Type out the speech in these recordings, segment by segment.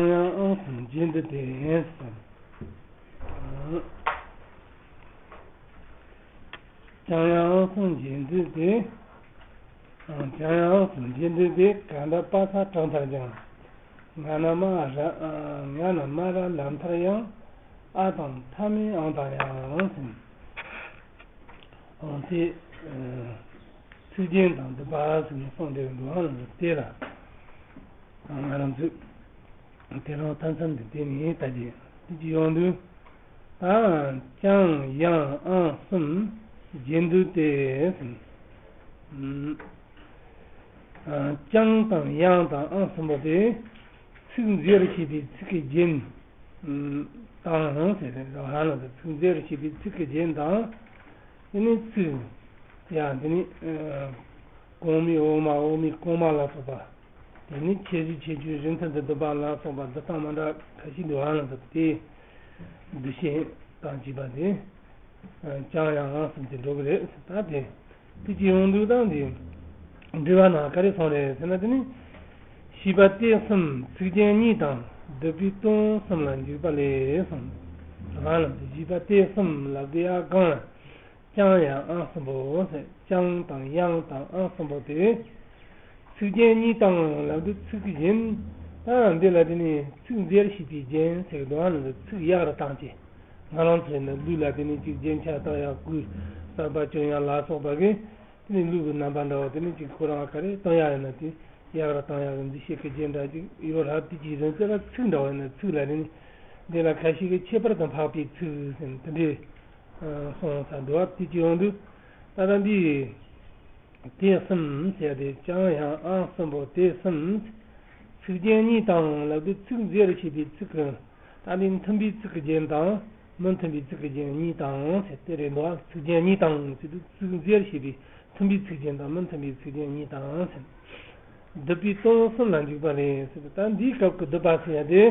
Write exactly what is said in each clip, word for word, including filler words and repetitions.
ཀྱང་ཡང་ཨང་གསུམ་རྗེས་འདུད་དེ། ཀྱང་ཡང་ཨང་གསུམ་རྗེས་འདུད་དེ། ཀྱང་ཡང་ཨང་གསུམ་རྗེས་འདུད་དེ། ག་འདྲ་དཔག་བསམ་དྲངས་མཐར་ཀྱང་། ང་ན་མ་ར་ང་ན་མ་ར་ལབ་མཐར་ཡང་། ཨ་དང་མཐའ་མེད་ཨང་དང་ཡང་ཟེར། འོ་དེ། ཚིག་རྒྱན་དང་སྡུད་པ་ཟེར་ནས་གསུངས་བསྡད་པའི་འགྲོ་ལམ་དེ་ལ། ང་རང་ཚོས་དེ་རང་མཐའ་མཚམས་འདི་དེ་ནས་ལྟ་རྒྱུ་དེ་ཅི་ཡོང་དུས། ད་ཀྱང་ཡང་ཨང་གསུམ་རྗེས་འདུད་དེ་ཟེར། ཀྱང་དང་ཡང་དང་ཨང་གསུམ་པོ་དེ། ཚིག་མཛེས་རུ་བྱེད་པའི་ཚིག་གི་རྒྱན་དང་ཟེར་རེད། ཧ་ལམ་དུ་ཚིག་མཛེས་རུ་བྱེད་པའི་ཚིག་གི་རྒྱན་དང་། དེ་ནས་ཚིག་ཡང་དེ་ནས་གོང་མའི་འོག་མ། འོག་མའི་གོང་མ་ལ་སོགས་པ། དེ་ནས་ཁྱད་གཞི་ཁྱད་ཆོས་གཞི་མཐུན་དུ་སྡུད་པ་ལ་སོགས་པ་འདི་དང་མ་འདྲ་ཁ་ཤས་འདུག་ཧ་ལམ་དུ་དེ་འདུ་ཤེས་དང་བཅས་པ་དེ། ཀྱང་ཡང་ཨང་གསུམ་དེ་འགྲོ་གི་རེད། ད་དེ་དེ་ཅི་ཡོང་དུས་དང་དེ་འགྲེལ་བ་ནང་ག་རེ་གསུངས་རེད་ཟེར་ན། དེ་ནི་བྱིས་པ་སྟེ་གསུམ་ཚིག་རྒྱན་གཉིས་དང་སྡུད་པའི་དོན་གསུམ་ལ་འཇུག་པ་ལས་གསུངས། རང་ལ་བྱིས་པ་སྟེ་གསུམ་ལབ་དེ་ཡང་གང་ལ་ཀྱང་ཡང་ཨང་གསུམ་པོ་ཟེར། ཀྱང་དང་ཡང་དང་ཨང་གསུམ་པོ་དེ། ཚིག་རྒྱན་གཉིས་དང་ལབ་དུས་ཚིག་གཞན། ཨ་འདི་ལ་དེ་ནི་ཚིག་མཛེས་རུ་བྱེད་པའི་རྒྱན་ཟེར་གི་འདུག་ཨ་ནི་ཚིག་ཡག་རུ་བཏང་བྱས། ང་རང་ཚོའི་ནི་ལུས་ལ་དེ་ནི་ཅིག་རྒྱན་ཆ་བཏགས་ཡག་སྐུ་གསར་པ་གྱོན་ཡག་ལ་སོགས་པ་གི། དེ་ནི་ལུས་ཀྱི་རྣམ་པ་འདྲ་བ་དེ་ནི་ཅིག་ཁོ་རང་ག་རེ་བཏང་ཡག་ཡིན་ན་དེ་ཡག་རུ་བཏང་ཡག་གི་འདུ་ཤེས་ཀྱི་རྒྱན་འདྲ་ཅིག་ཡོད་ར། དེ་ཅིག་རིང་ཚད་ལ་ཚིག་འདྲ་བ་ཡིན་ན་ཚིག་ལ་དེ་ནི་འདི་ལ་ཁ་ཤས་ཀྱིས་ཁྱད་པར་དུ་འཕགས་པའི་ཚིག་ཟེར་ནས་དེ་འདྲའི་གསུངས་ས་འདུག་བ། དེ་ཅིག་ཡོང་དུས་ད་ལྟ་འདི། དེ་གསུམ་ཟེར་ཏེ་ཀྱང་ཡང་ཨང་གསུམ་པོ་དེ་གསུམ། ཚིག་རྒྱན་གཉིས་དང་ལབ་དུས་ཚིག་མཛེས་རུ་བྱེད་པའི་ཚིག་གི། ད་ནི་མཐུན་པའི་ཚིག་གི་རྒྱན་དང་མི་མཐུན་པའི་ཚིག་གི་རྒྱན་གཉིས་དང་ཟེར་དེ་རེད་འདུག་ཚིག་རྒྱན་གཉིས་དང་ཟེར་དུས་ཚིག་མཛེས་རུ་བྱེད་པའི་མཐུན་པའི་ཚིག་རྒྱན་དང་མི་མཐུན་པའི་ཚིག་རྒྱན་གཉིས་དང་ཟེར། སྡུད་པའི་དོན་གསུམ་ལ་འཇུག་པ་རེད་ཟེར། ད་འདིའི་སྐབས་ཀྱི་སྡུད་པ་ཟེར་ཡ་དེ།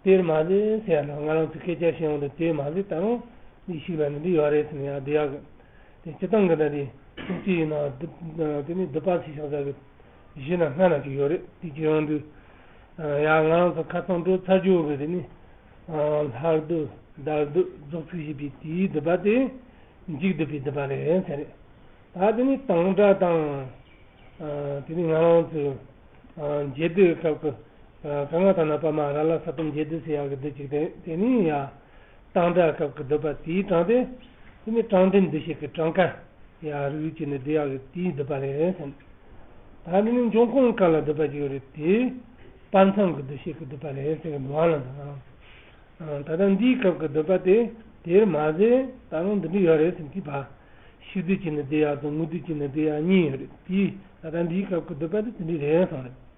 དེར་མ་ཟད་ཟེར་ཡ་ནི་ང་རང་ཚོ་སྐད་ཆ་བཤད་ཡོང་དུས་དེར་མ་ཟད་ད་རུང་འདི་ཞིག་ལ་ནི་འདི་ཡོད་རེད་ཟེར་ནས་ཡང་བསྡད་ཡག་གི། དེ་སྤྱིར་བཏང་གི་ད་དེ་ཅི་ཡིན་ན་སྡུད་དེ་ནི་སྡུད་པ་ཟེར་ཤོག་ཟེར་གི་གཞི་ན་སྔ་ན་ཅིག་ཡོད་རེད། དེ་ཅི་ཡོང་དུས་ཡང་ང་རང་ཚོ་ཁ་སང་འགྲོ་ཚར་རྒྱུ་གི་དེ་ནི་སླར་སྡུད་བརྡར་སྡུད་རྫོགས་ཚིག་ཞེས་པའི་དེའི་སྡུད་པ་དེ་འཇུག་སྡུད་པའི་སྡུད་པ་རེད་ཟེར་རེད། ད་དེ་ནི་དང་སྒྲ་དང་། དེ་ནི་ང་རང་ཚོའི་འབྱེད་སྡུད་སྐབས་ཀྱི་ག་ང་ད་ན་པ་མ་ར་ལ་ས་བཏུམ་འབྱེད་སྡུད་ཟེར་ཡག་གི་སྡུད་ཅིག་དེ་དེ་ནི་ཡ། དང་སྒྲ་སྐབས་ཀྱི་སྡུད་པ་དེའི་གྲངས་དེ། དེ་ནི་གྲངས་ལྡན་འདུ་བྱེད་ཀྱི་གྲངས་ཀ་ཡ་རིགས་ཀྱི་ནི་སྡུད་ཡག་གི་དེའི་སྡུད་པ་རེད་ཟེར། ད་དེ་ནི་འབྱུང་ཁུངས་ཀ་ལ་སྡུད་པ་ཅིག་ཡོད་རེད། དེ་པ་མཚུངས་ཀྱི་འདུ་བྱེད་ཀྱི་སྡུད་པ་རེད་ཟེར་གི་འདུག་ཨ་ལ་འདུག་ཨ། ད་ལྟ་འདིའི་སྐབས་ཀྱི་སྡུད་པ་དེ་དེར་མ་ཟད་ད་རུང་འདི་འདྲ་ཡོད་རེད་ཟེར་གྱི་པ། ཕྱིས་སྡུད་ཀྱི་ནི་སྡུད་ཡག་དང་དངོས་སྡུད་ཀྱི་ནི་སྡུད་ཡག་གཉིས་ཡོད་རེད། དེས་ད་ལྟ་འདིའི་སྐབས་ཀྱི་སྡུད་པ་དེ་དེ་འདྲ་རེད་གསུངས་རེད།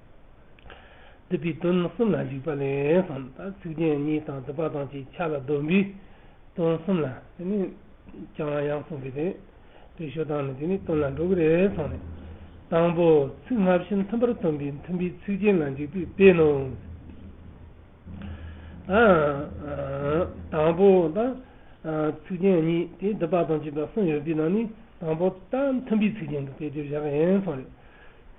སྡུད་པའི་དོན་གསུམ་ལ་འཇུག་པ་ལས་གསུངས། ད་ཚིག་རྒྱན་གཉིས་དང་སྡུད་པ་དང་བཅས་ཆ་ལ་བསྡོམས་པའི་དོན་གསུམ་ལ་དེ་ནི་ཀྱང་ཡང་གསུངས་པའི་དེ། དེ་ཤོ་དང་ནི་དེ་ནི་དོན་ལ་འགྲོ་གི་རེད་གསུངས་ནས། དང་པོ་ཚིག་སྔ་ཕྱི་མཐུན་པར་སྟོན་པའི་མཐུན་པའི་ཚིག་རྒྱན་ལ་འཇུག་པའི་དཔེ་ནོ། ཨ། དང་པོ་ད། ཚིག་རྒྱན་གཉིས་དེ་སྡུད་པ་དང་བཅས་པ་གསུམ་ཡོད་པའི་ནང་ནས་དང་པོ་ད་མཐུན་པའི་ཚིག་རྒྱན་གྱི་དཔེ་དེ་བཞག་ཡིན་གསུངས་རེད།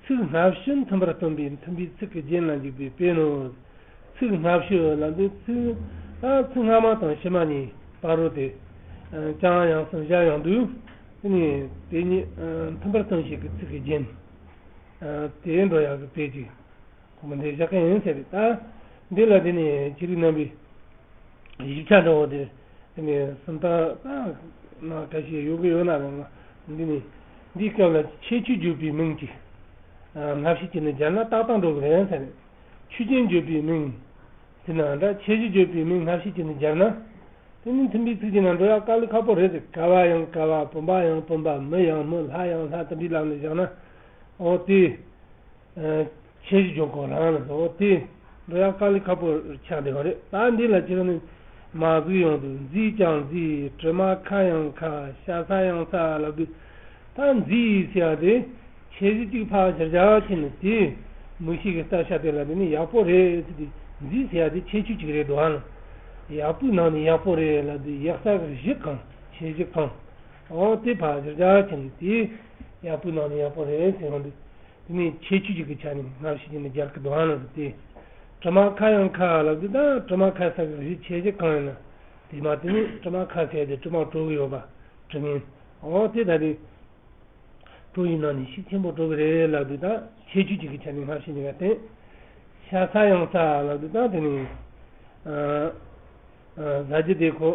ཚིག་སྔ་ཕྱི་མཐུན་པར་སྟོན་པའི་མཐུན་པའི་ཚིག་གི་རྒྱན་ལ་འཇུག་པའི་དཔེ་ནོ། ཚིག་སྔ་ཕྱི་ལབ་དུས་ཚིག་ད་ཚིག་སྔ་མ་དང་ཕྱི་མ་གཉིས་བར་རོ་དེ། ཀྱང་ཡང་གསུམ་སྦྱར་ཡོང་དུས། དེ་ནི་དེ་གཉིས་མཐུན་པར་སྟོན་བྱེད་ཀྱི་ཚིག་གི་རྒྱན། དེ་འགྲོ་ཡག་གི་དཔེ་ཅིག་ཁོ་མོ་འདི་བཞག་གི་ཡིན་ཟེར་རེད། ད་འདི་ལ་དེ་ནི་ཅི་རིགས་རྣམ་པའི་ཞིབ་ཆ་འདྲ་བོ་དེ་དེ་ནི་སུམ་རྟགས་ད་ན་ཁ་ཤས་ཡོད་གི་ཡོད་ན་རུང་འདི་ནི་འདིའི་སྐབས་ལ་ཁྱད་ཆོས་བརྗོད་པའི་མིང་ཅིག་སྔ་ཕྱི་གཅིག་ནས་སྦྱར་ན་ཏག་ཏག་འགྲོ་གི་རེད་ཟེར་རེད། ཆོས་ཅན་བརྗོད་པའི་མིང་དེ་ན་འདྲ་ཁྱད་གཞི་བརྗོད་པའི་མིང་སྔ་ཕྱི་གཅིག་ནས་སྦྱར་ན། དེ་ནི་མཐུན་པའི་ཚིག་གཅིག་ན་འགྲོ་ཡག་དཀའ་ལས་ཁག་པོ་རེད་ཟེར། ཀ་བ་ཡང་ཀ་བ། བུམ་པ་ཡང་བུམ་པ། མི་ཡང་མི། ལྷ་ཡང་ལྷ། དེ་འདྲའི་ལམ་ནས་བཞག་ན། འོ་དེ། ཁྱད་གཞི་འཇོག་གོ་རང་ལ་འོ་དེ། འགྲོ་ཡག་དཀའ་ལས་ཁག་པོ་ཆགས་བསྡད་པ་རེད། ད་འདི་ལ་ཁྱེད་རང་ནི་མ་གཟིགས་ཡོང་དུས་མཛེས་ཀྱང་མཛེས། དྲི་མ་ཁ་ཡང་ཁ། ཤ་ས་ཡང་ས་ལབ་དུས། ད་མཛེས་ཟེར་ཡག་དེ། ཁྱད་གཞི་གཅིག་ཕར་སྦྱར་སྦྱར་བྱས་ནས་དེ་མིག་ཤེས་ཀྱི་ལྟ་བྱ་དེ་ལ་དེ་ནི་ཡག་པོ་རེད་ཟེར་ཏེ། མཛེས་ཟེར་ཡག་དེ་ཁྱད་ཆོས་གཅིག་རེད་འདུག་ཨང་། ཡག་པོའི་ནང་ནས་ཡག་པོ་རེད་ལབ་དུས་ཡག་ས་གི་གཞི་གང་། ཁྱད་གཞི་གང་། འོ་དེ་ཕར་སྦྱར་སྦྱར་བྱས་ནས་དེ་ཡག་པོའི་ནང་ནས་ཡག་པོ་རེད་ཟེར་ཡོང་དུས། དེ་ནི་ཁྱད་ཆོས་གཅིག་གི་ཆ་ནས་སྔ་ཕྱི་གཅིག་ནས་སྦྱར་གི་འདུག་ཨང་ལབ་དུས། དྲི་མ་ཁ་ཡང་ཁ་ལབ་དུས་ད་དྲི་མ་ཁ་ས་གི་རིགས་ཆེ་ཆེ་གང་ཡིན་ན། དེ་མ་དེ་ནི་དྲི་མ་ཁ་ཟེར་ཏེ་དྲི་མ་བྲོ་གི་ཡོད་པ། དྲི་ངན། འོ་དེ་ད་དེ། བྲོ་ཡི་ནང་ནས་ཤུགས་ཆེན་པོ་བྲོ་གི་རེད་ལབ་དུས་ད་ཁྱད་ཆོས་གཅིག་གི་ཆ་ནས་སྔ་ཕྱི་གཉིས་ཀ་བསྟན། ཤ་ས་ཡང་ས་ལབ་དུས་ད་དེ་ནི། ཟ་རྒྱུ་དེ་ཁོ།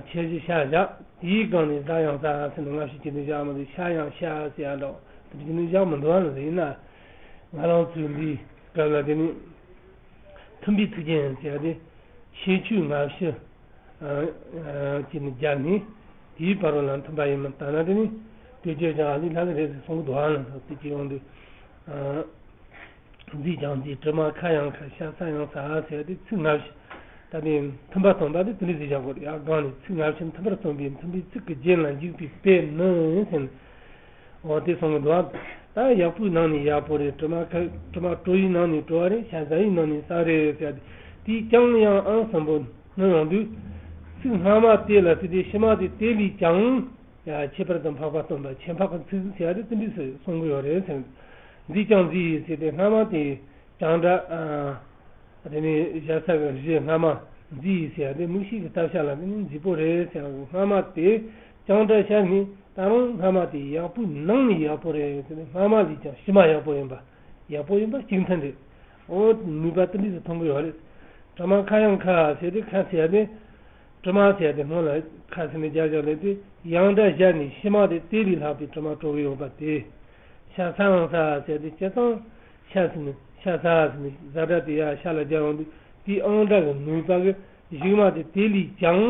ཁྱད་གཞི་ཤ་བཞག་དེའི་སྒང་ནས་ཟ་ཡང་ཟ་ཟེར་ནས་སྔ་ཕྱི་གཅིག་ནས་བཞག་མ་འདུག་ཤ་ཡང་ཤ་ཟེར་ཡ་འདྲ་དེ་གཅིག་ནས་བཞག་མི་འདུག་ཨ་ལ་ཟེར་ཡིན་ན། ང་རང་ཚོའི་འདིའི་སྐབས་ལ་དེ་ནི། མཐུན་པའི་ཚིག་རྒྱན་ཟེར་ཡ་དེ། ཁྱད་ཆོས་སྔ་ཕྱི། ཅེས་ནི་སྦྱར་ནས། དེའི་བར་ལ་མཐུན་པ་ཡིན་མིན་ལྟ་ན་དེ་ནི། དེ་བརྗོད་ཀྱང་ཨ་ལི་ལྷ་ལི་རེད་ཟེར་གསུང་གི་འདུག་ཨ་ལ་ཟེར་དེ་ཅི་ཡོང་དུས། མཛེས་ཀྱང་མཛེས་དྲི་མ་ཁ་ཡང་ཁ་ཤ་ས་ཡང་ས་ཟེར་ཏེ་ཚིག་སྔ་ཕྱི། ད་དེ་མཐུན་པ་སྟོན་པ་དེ་དེ་འདྲ་ཟེར་བཞག་གོ་རེད་ཡ། སྒང་ནས་ཚིག་སྔ་ཕྱི་མཐུན་པར་སྟོན་པའི་མཐུན་པའི་ཚིག་གི་རྒྱན་ལ་འཇུག་པའི་དཔེ་ནི་ཟེར་ནས། འོ་དེ་གསུང་གི་འདུག་ཨ། ད་ཡག་པོའི་ནང་ནས་ཡག་པོ་རེད། དྲི་མ་ཁ་དྲི་མ་བྲོ་བའི་ནང་ནས་བྲོ་བ་རེད། ཤ་ཟ་བའི་ནང་ནས་ཟ་རེད་ཟེར་ཏེ། དེས་ཀྱང་ཡང་ཨང་གསུམ་པོ་ནི་ཡོང་དུས། ཚིག་སྔ་མ་དེ་ལ་ཟེར་ཏེ་ཕྱི་མ་དེ་དེ་ལས་ཀྱང་། ཡ་ཁྱད་པར་དུ་འཕགས་པ་སྟོན་པ་ཁྱད་འཕགས་ཀྱི་ཚིག་ཟེར་ཡ་དེ་དེ་འདྲས་སུ་གསུང་གི་ཡོད་རེད་ཟེར། མཛེས་ཀྱང་མཛེས་ཡིན་ཟེར་ཏེ་སྔ་མ་དེ་ཀྱང་འདྲ། དེ་ནས་བཞག་ས་གི་གཞི་སྔ་མ་མཛེས་ཡིན་ཟེར་ཡ་དེ་མིག་ཤེས་ཀྱི་ལྟ་བྱ་ལ་དེ་ནི་མཛེས་པོ་རེད་ཟེར་ཡ་གི་སྔ་མ་དེ་ཀྱང་འདྲ་ཤར་ནས་ད་རུང་སྔ་མ་དེ་ཡག་པོའི་ནང་ནས་ཡག་པོ་རེད་ཟེར་ནས་སྔ་མ་ལས་ཀྱང་ཕྱི་མ་ཡག་པོ་ཡིན་པ། ཡག་པོ་ཡིན་པ་གཅིག་མཐུན་རེད། འོ་ནུས་པ་དེ་འདྲས་སུ་མཐོང་གི་ཡོད་རེད། དྲི་མ་ཁ་ཡང་ཁ་ཟེར་ཏེ་ཁ་ཟེར་ཡ་དེ། དྲི་མ་ཟེར་ཡ་དེ་སྔོན་ལ་ཁ་ཟེར་ནས་རྒྱག་བཞག་ལས་དེ་ཡང་སྒྲ་སྦྱར་ནས་ཕྱི་མ་དེ་དེ་ལས་ལྷག་པའི་དྲི་མ་བྲོ་གི་ཡོད་པ་དེ། ཤ་ས་ཡང་ས་ཟེར་ཏེ་སྤྱིར་བཏང་ཤ་ཟེར་ནས་ཤ་ས་ཟེར་ནས་ཟ་སྒྲ་དེ་ཡ་ཤ་ལ་སྦྱར་ཡོང་དུས་དེའི་ཨང་སྒྲ་གི་ནུས་པ་གི་གཞུག་མ་དེ་དེ་ལས་ཀྱང་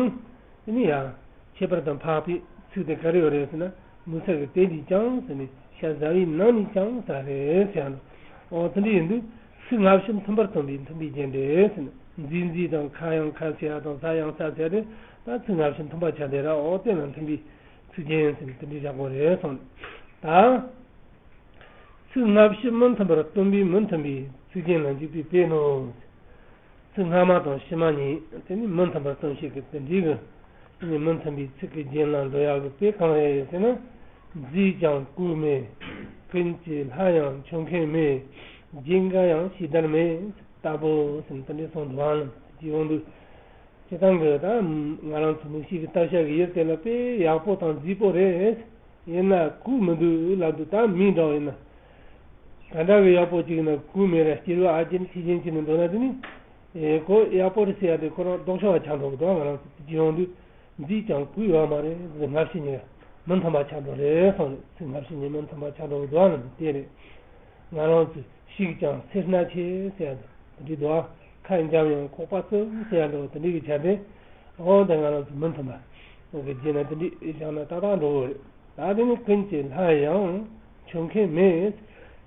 དེ་ནི་ཡང་ཁྱད་པར་དུ་འཕགས་པའི་ཚིག་དེ་ག་རེ་ཡོད་རེད་ཟེར་ན། མུ་ས་གི་དེ་ལས་ཀྱང་ཟེར་ནས་ཤ་ཟ་བའི་ནང་ནས་ཀྱང་ཟ་རེད་ཟེར་ཡང་། འོ་དེ་འདྲ་ཡིན་དུས་ཚིག་སྔ་ཕྱི་མཐུན་པར་སྟོན་པའི་མཐུན་པའི་རྒྱན་ཏེ་ཟེར་ན། མཛེས་མཛེས་དང་ཁ་ཡང་ཁ་ཟེར་ཡ་དང་ས་ཡང་ས་ཟེར་ཏེ་ད་ཚིག་སྔ་ཕྱི་མཐུན་པ་ཆགས་དེ་ར། འོ་དེ་ལ་མཐུན་པའི་ཚིག་རྒྱན་ཟེར་ནས་དེ་འདྲ་བཞག་གོ་རེད་སོང་། ད། ཚིག་སྔ་ཕྱི་མི་མཐུན་པར་སྟོན་པའི་མི་མཐུན་པའི་ཚིག་རྒྱན་ལ་འཇུག་པའི་དཔེ་ནོ། ཚིག་སྔ་མ་དང་ཕྱི་མ་གཉིས་དེ་ནི་མི་མཐུན་པར་སྟོན་བྱེད་ཀྱི་དེ་འདྲའི་གི་དེ་ནི་མི་མཐུན་པའི་ཚིག་གི་རྒྱན་ལ་འགྲོ་ཡག་གི་དཔེ་གང་རེད་ཟེར་ན། མཛེས་ཀྱང་གོས་མེད། ཀུན་གྱིས་ལྷ་ཡང་མཆོད་མཁན་མེད། རྒྱན་འགའ་ཡང་ཕྱི་དར་མེད། ལྟ་བུ་ཟེར་ནས་དེ་འདྲའི་གསུངས་འདུག་ཨང་། དེ་ཡོང་དུས། སྤྱིར་བཏང་གི་ད་ང་རང་ཚོ་མི་ཤེས་ཀྱི་ལྟ་བྱ་གི་ཡུལ་དེ་ལ་དཔེ་ཡག་པོ་དང་མཛེས་པོ་རེད། ཡིན་ན་གོས་མི་འདུག་ལབ་དུས་ད་མི་འདྲ་བ་ཡིན་ན། ག་འདྲ་གི་ཡག་པོ་ཅིག་ཡིན་ན་གོས་མེད་ར་སྐྱེ་བོ་ཨ་ཅེ་ནི་ཁྱི་ཅན་ཅིག་ནི་འགྲོ་ན་དེ་ནི། ཨེ་ཁོ་ཡག་པོ་རེད་ཟེར་ཡ་དེ་ཁོ་རང་ལྡོག་ཕྱོགས་པ་ཆགས་འགྲོ་གི་འདུག་ང་རང་ཚོ་དེ་ཅི་ཡོང་དུས་མཛེས་ཀྱང་གོས་ཡོད་མ་རེད། སྔ་ཕྱི་གཉིས་མི་མཐུན་པ་ཆགས་འགྲོ་རེད་སོང་རེད། ཚིག་སྔ་ཕྱི་གཉིས་མི་མཐུན་པ་ཆགས་འགྲོ་གི་འདུག་ཨ་ནི་དེ་རེད། ང་རང་ཚོས་ཤིག་ཀྱང་སེར་སྣ་ཆེ་ཟེར་ཡ་དེ་འདྲའི་འདུག་ཨ། ཁ་འཇམ་ཡང་ཁོག་པ་རྩུབ་ཟེར་ཡ་འདྲ་བོ་དེ་འདྲའི་གི་ཆ་དེ། འོ་ད་ང་རང་ཚོ་མི་མཐུན་པ་གི་རྗེས་ན་དེ་འདྲའི་བཞག་ན་ཏག་ཏག་འགྲོ་གི་རེད། ད་དེ་ནི་ཀུན་གྱིས་ལྷ་ཡང་མཆོད་མཁན་མེད།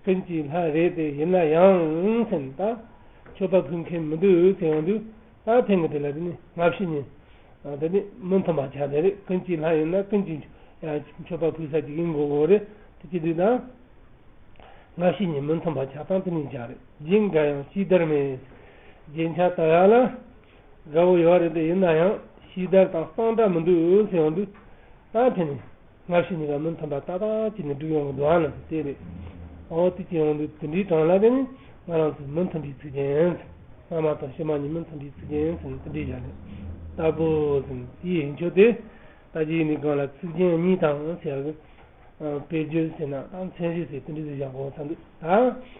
ཀུན་གྱིས་ལྷ་རེད་དེ་ཡིན་ན་ཡང་ཟེར་ན་ད་མཆོད་པ་ཕུལ་མཁན་མི་འདུག་ཟེར་ཡོང་དུས་ད་ཕན་གི་དེ་ལ་དེ་ནི་སྔ་ཕྱི་གཉིས། དེ་ནི་མི་མཐུན་པ་ཆགས་དེ་རེད། ཀུན་གྱིས་ལྷ་ཡིན་ན་ཀུན་གྱིས་མཆོད་པ་ཕུལ་ས་ཅིག་ཡིན་དགོས་གོ་རེད། དེ་ཅི་དུས་ད། སྔ་ཕྱི་གཉིས་མི་མཐུན་པ་ཆགས་སྟངས་དེ་ནས་སྦྱར་རེད། རྒྱན་འགའ་ཡང་ཕྱི་དར་མེད། རྒྱན་ཆ་ལྟ་ཡག་ལ་དགའ་བོ་ཡོད་རེད་དེ་ཡིན་ན་ཡང་ཕྱི་དར་དང་གཙང་སྦྲ་མི་འདུག་ཟེར་ཡོང་དུས་ད་དེ་ནི་སྔ་ཕྱི་གཉིས་ཀ་མི་མཐུན་པ་ཏག་ཏག་ཅིག་ནས་འགྲིག་ཡོང་གི་འདུག་ཨ་ནི་དེ་རེད། འོ་དེ་ཅི་ཡོང་དུས་དེ་འདྲའི་གྲངས་ལ་དེ་ནི་ང་རང་ཚོ་མི་མཐུན་པའི་ཚིག་རྒྱན། སྔ་མ་དང་ཕྱི་མ་གཉིས་མི་མཐུན་པའི་ཚིག་རྒྱན་ཟེར་ནས་དེ་འདྲའི་སྦྱར་རེད། ལྟ་བུ་ཟེར་ནས་དེའི་ཡིན་ཆོས་དེ། ད་ཅི་ཡིན་ནི་གང་ལ་ཚིག་རྒྱན་གཉིས་དང་ཟེར་གི་དཔེར་བརྗོད་ཟེར་ན་ཨ་མཚན་གཞི་ཟེར་དེ་འདྲ་ཟེར་བཞག་གོ་ཚ་འདུག་ད།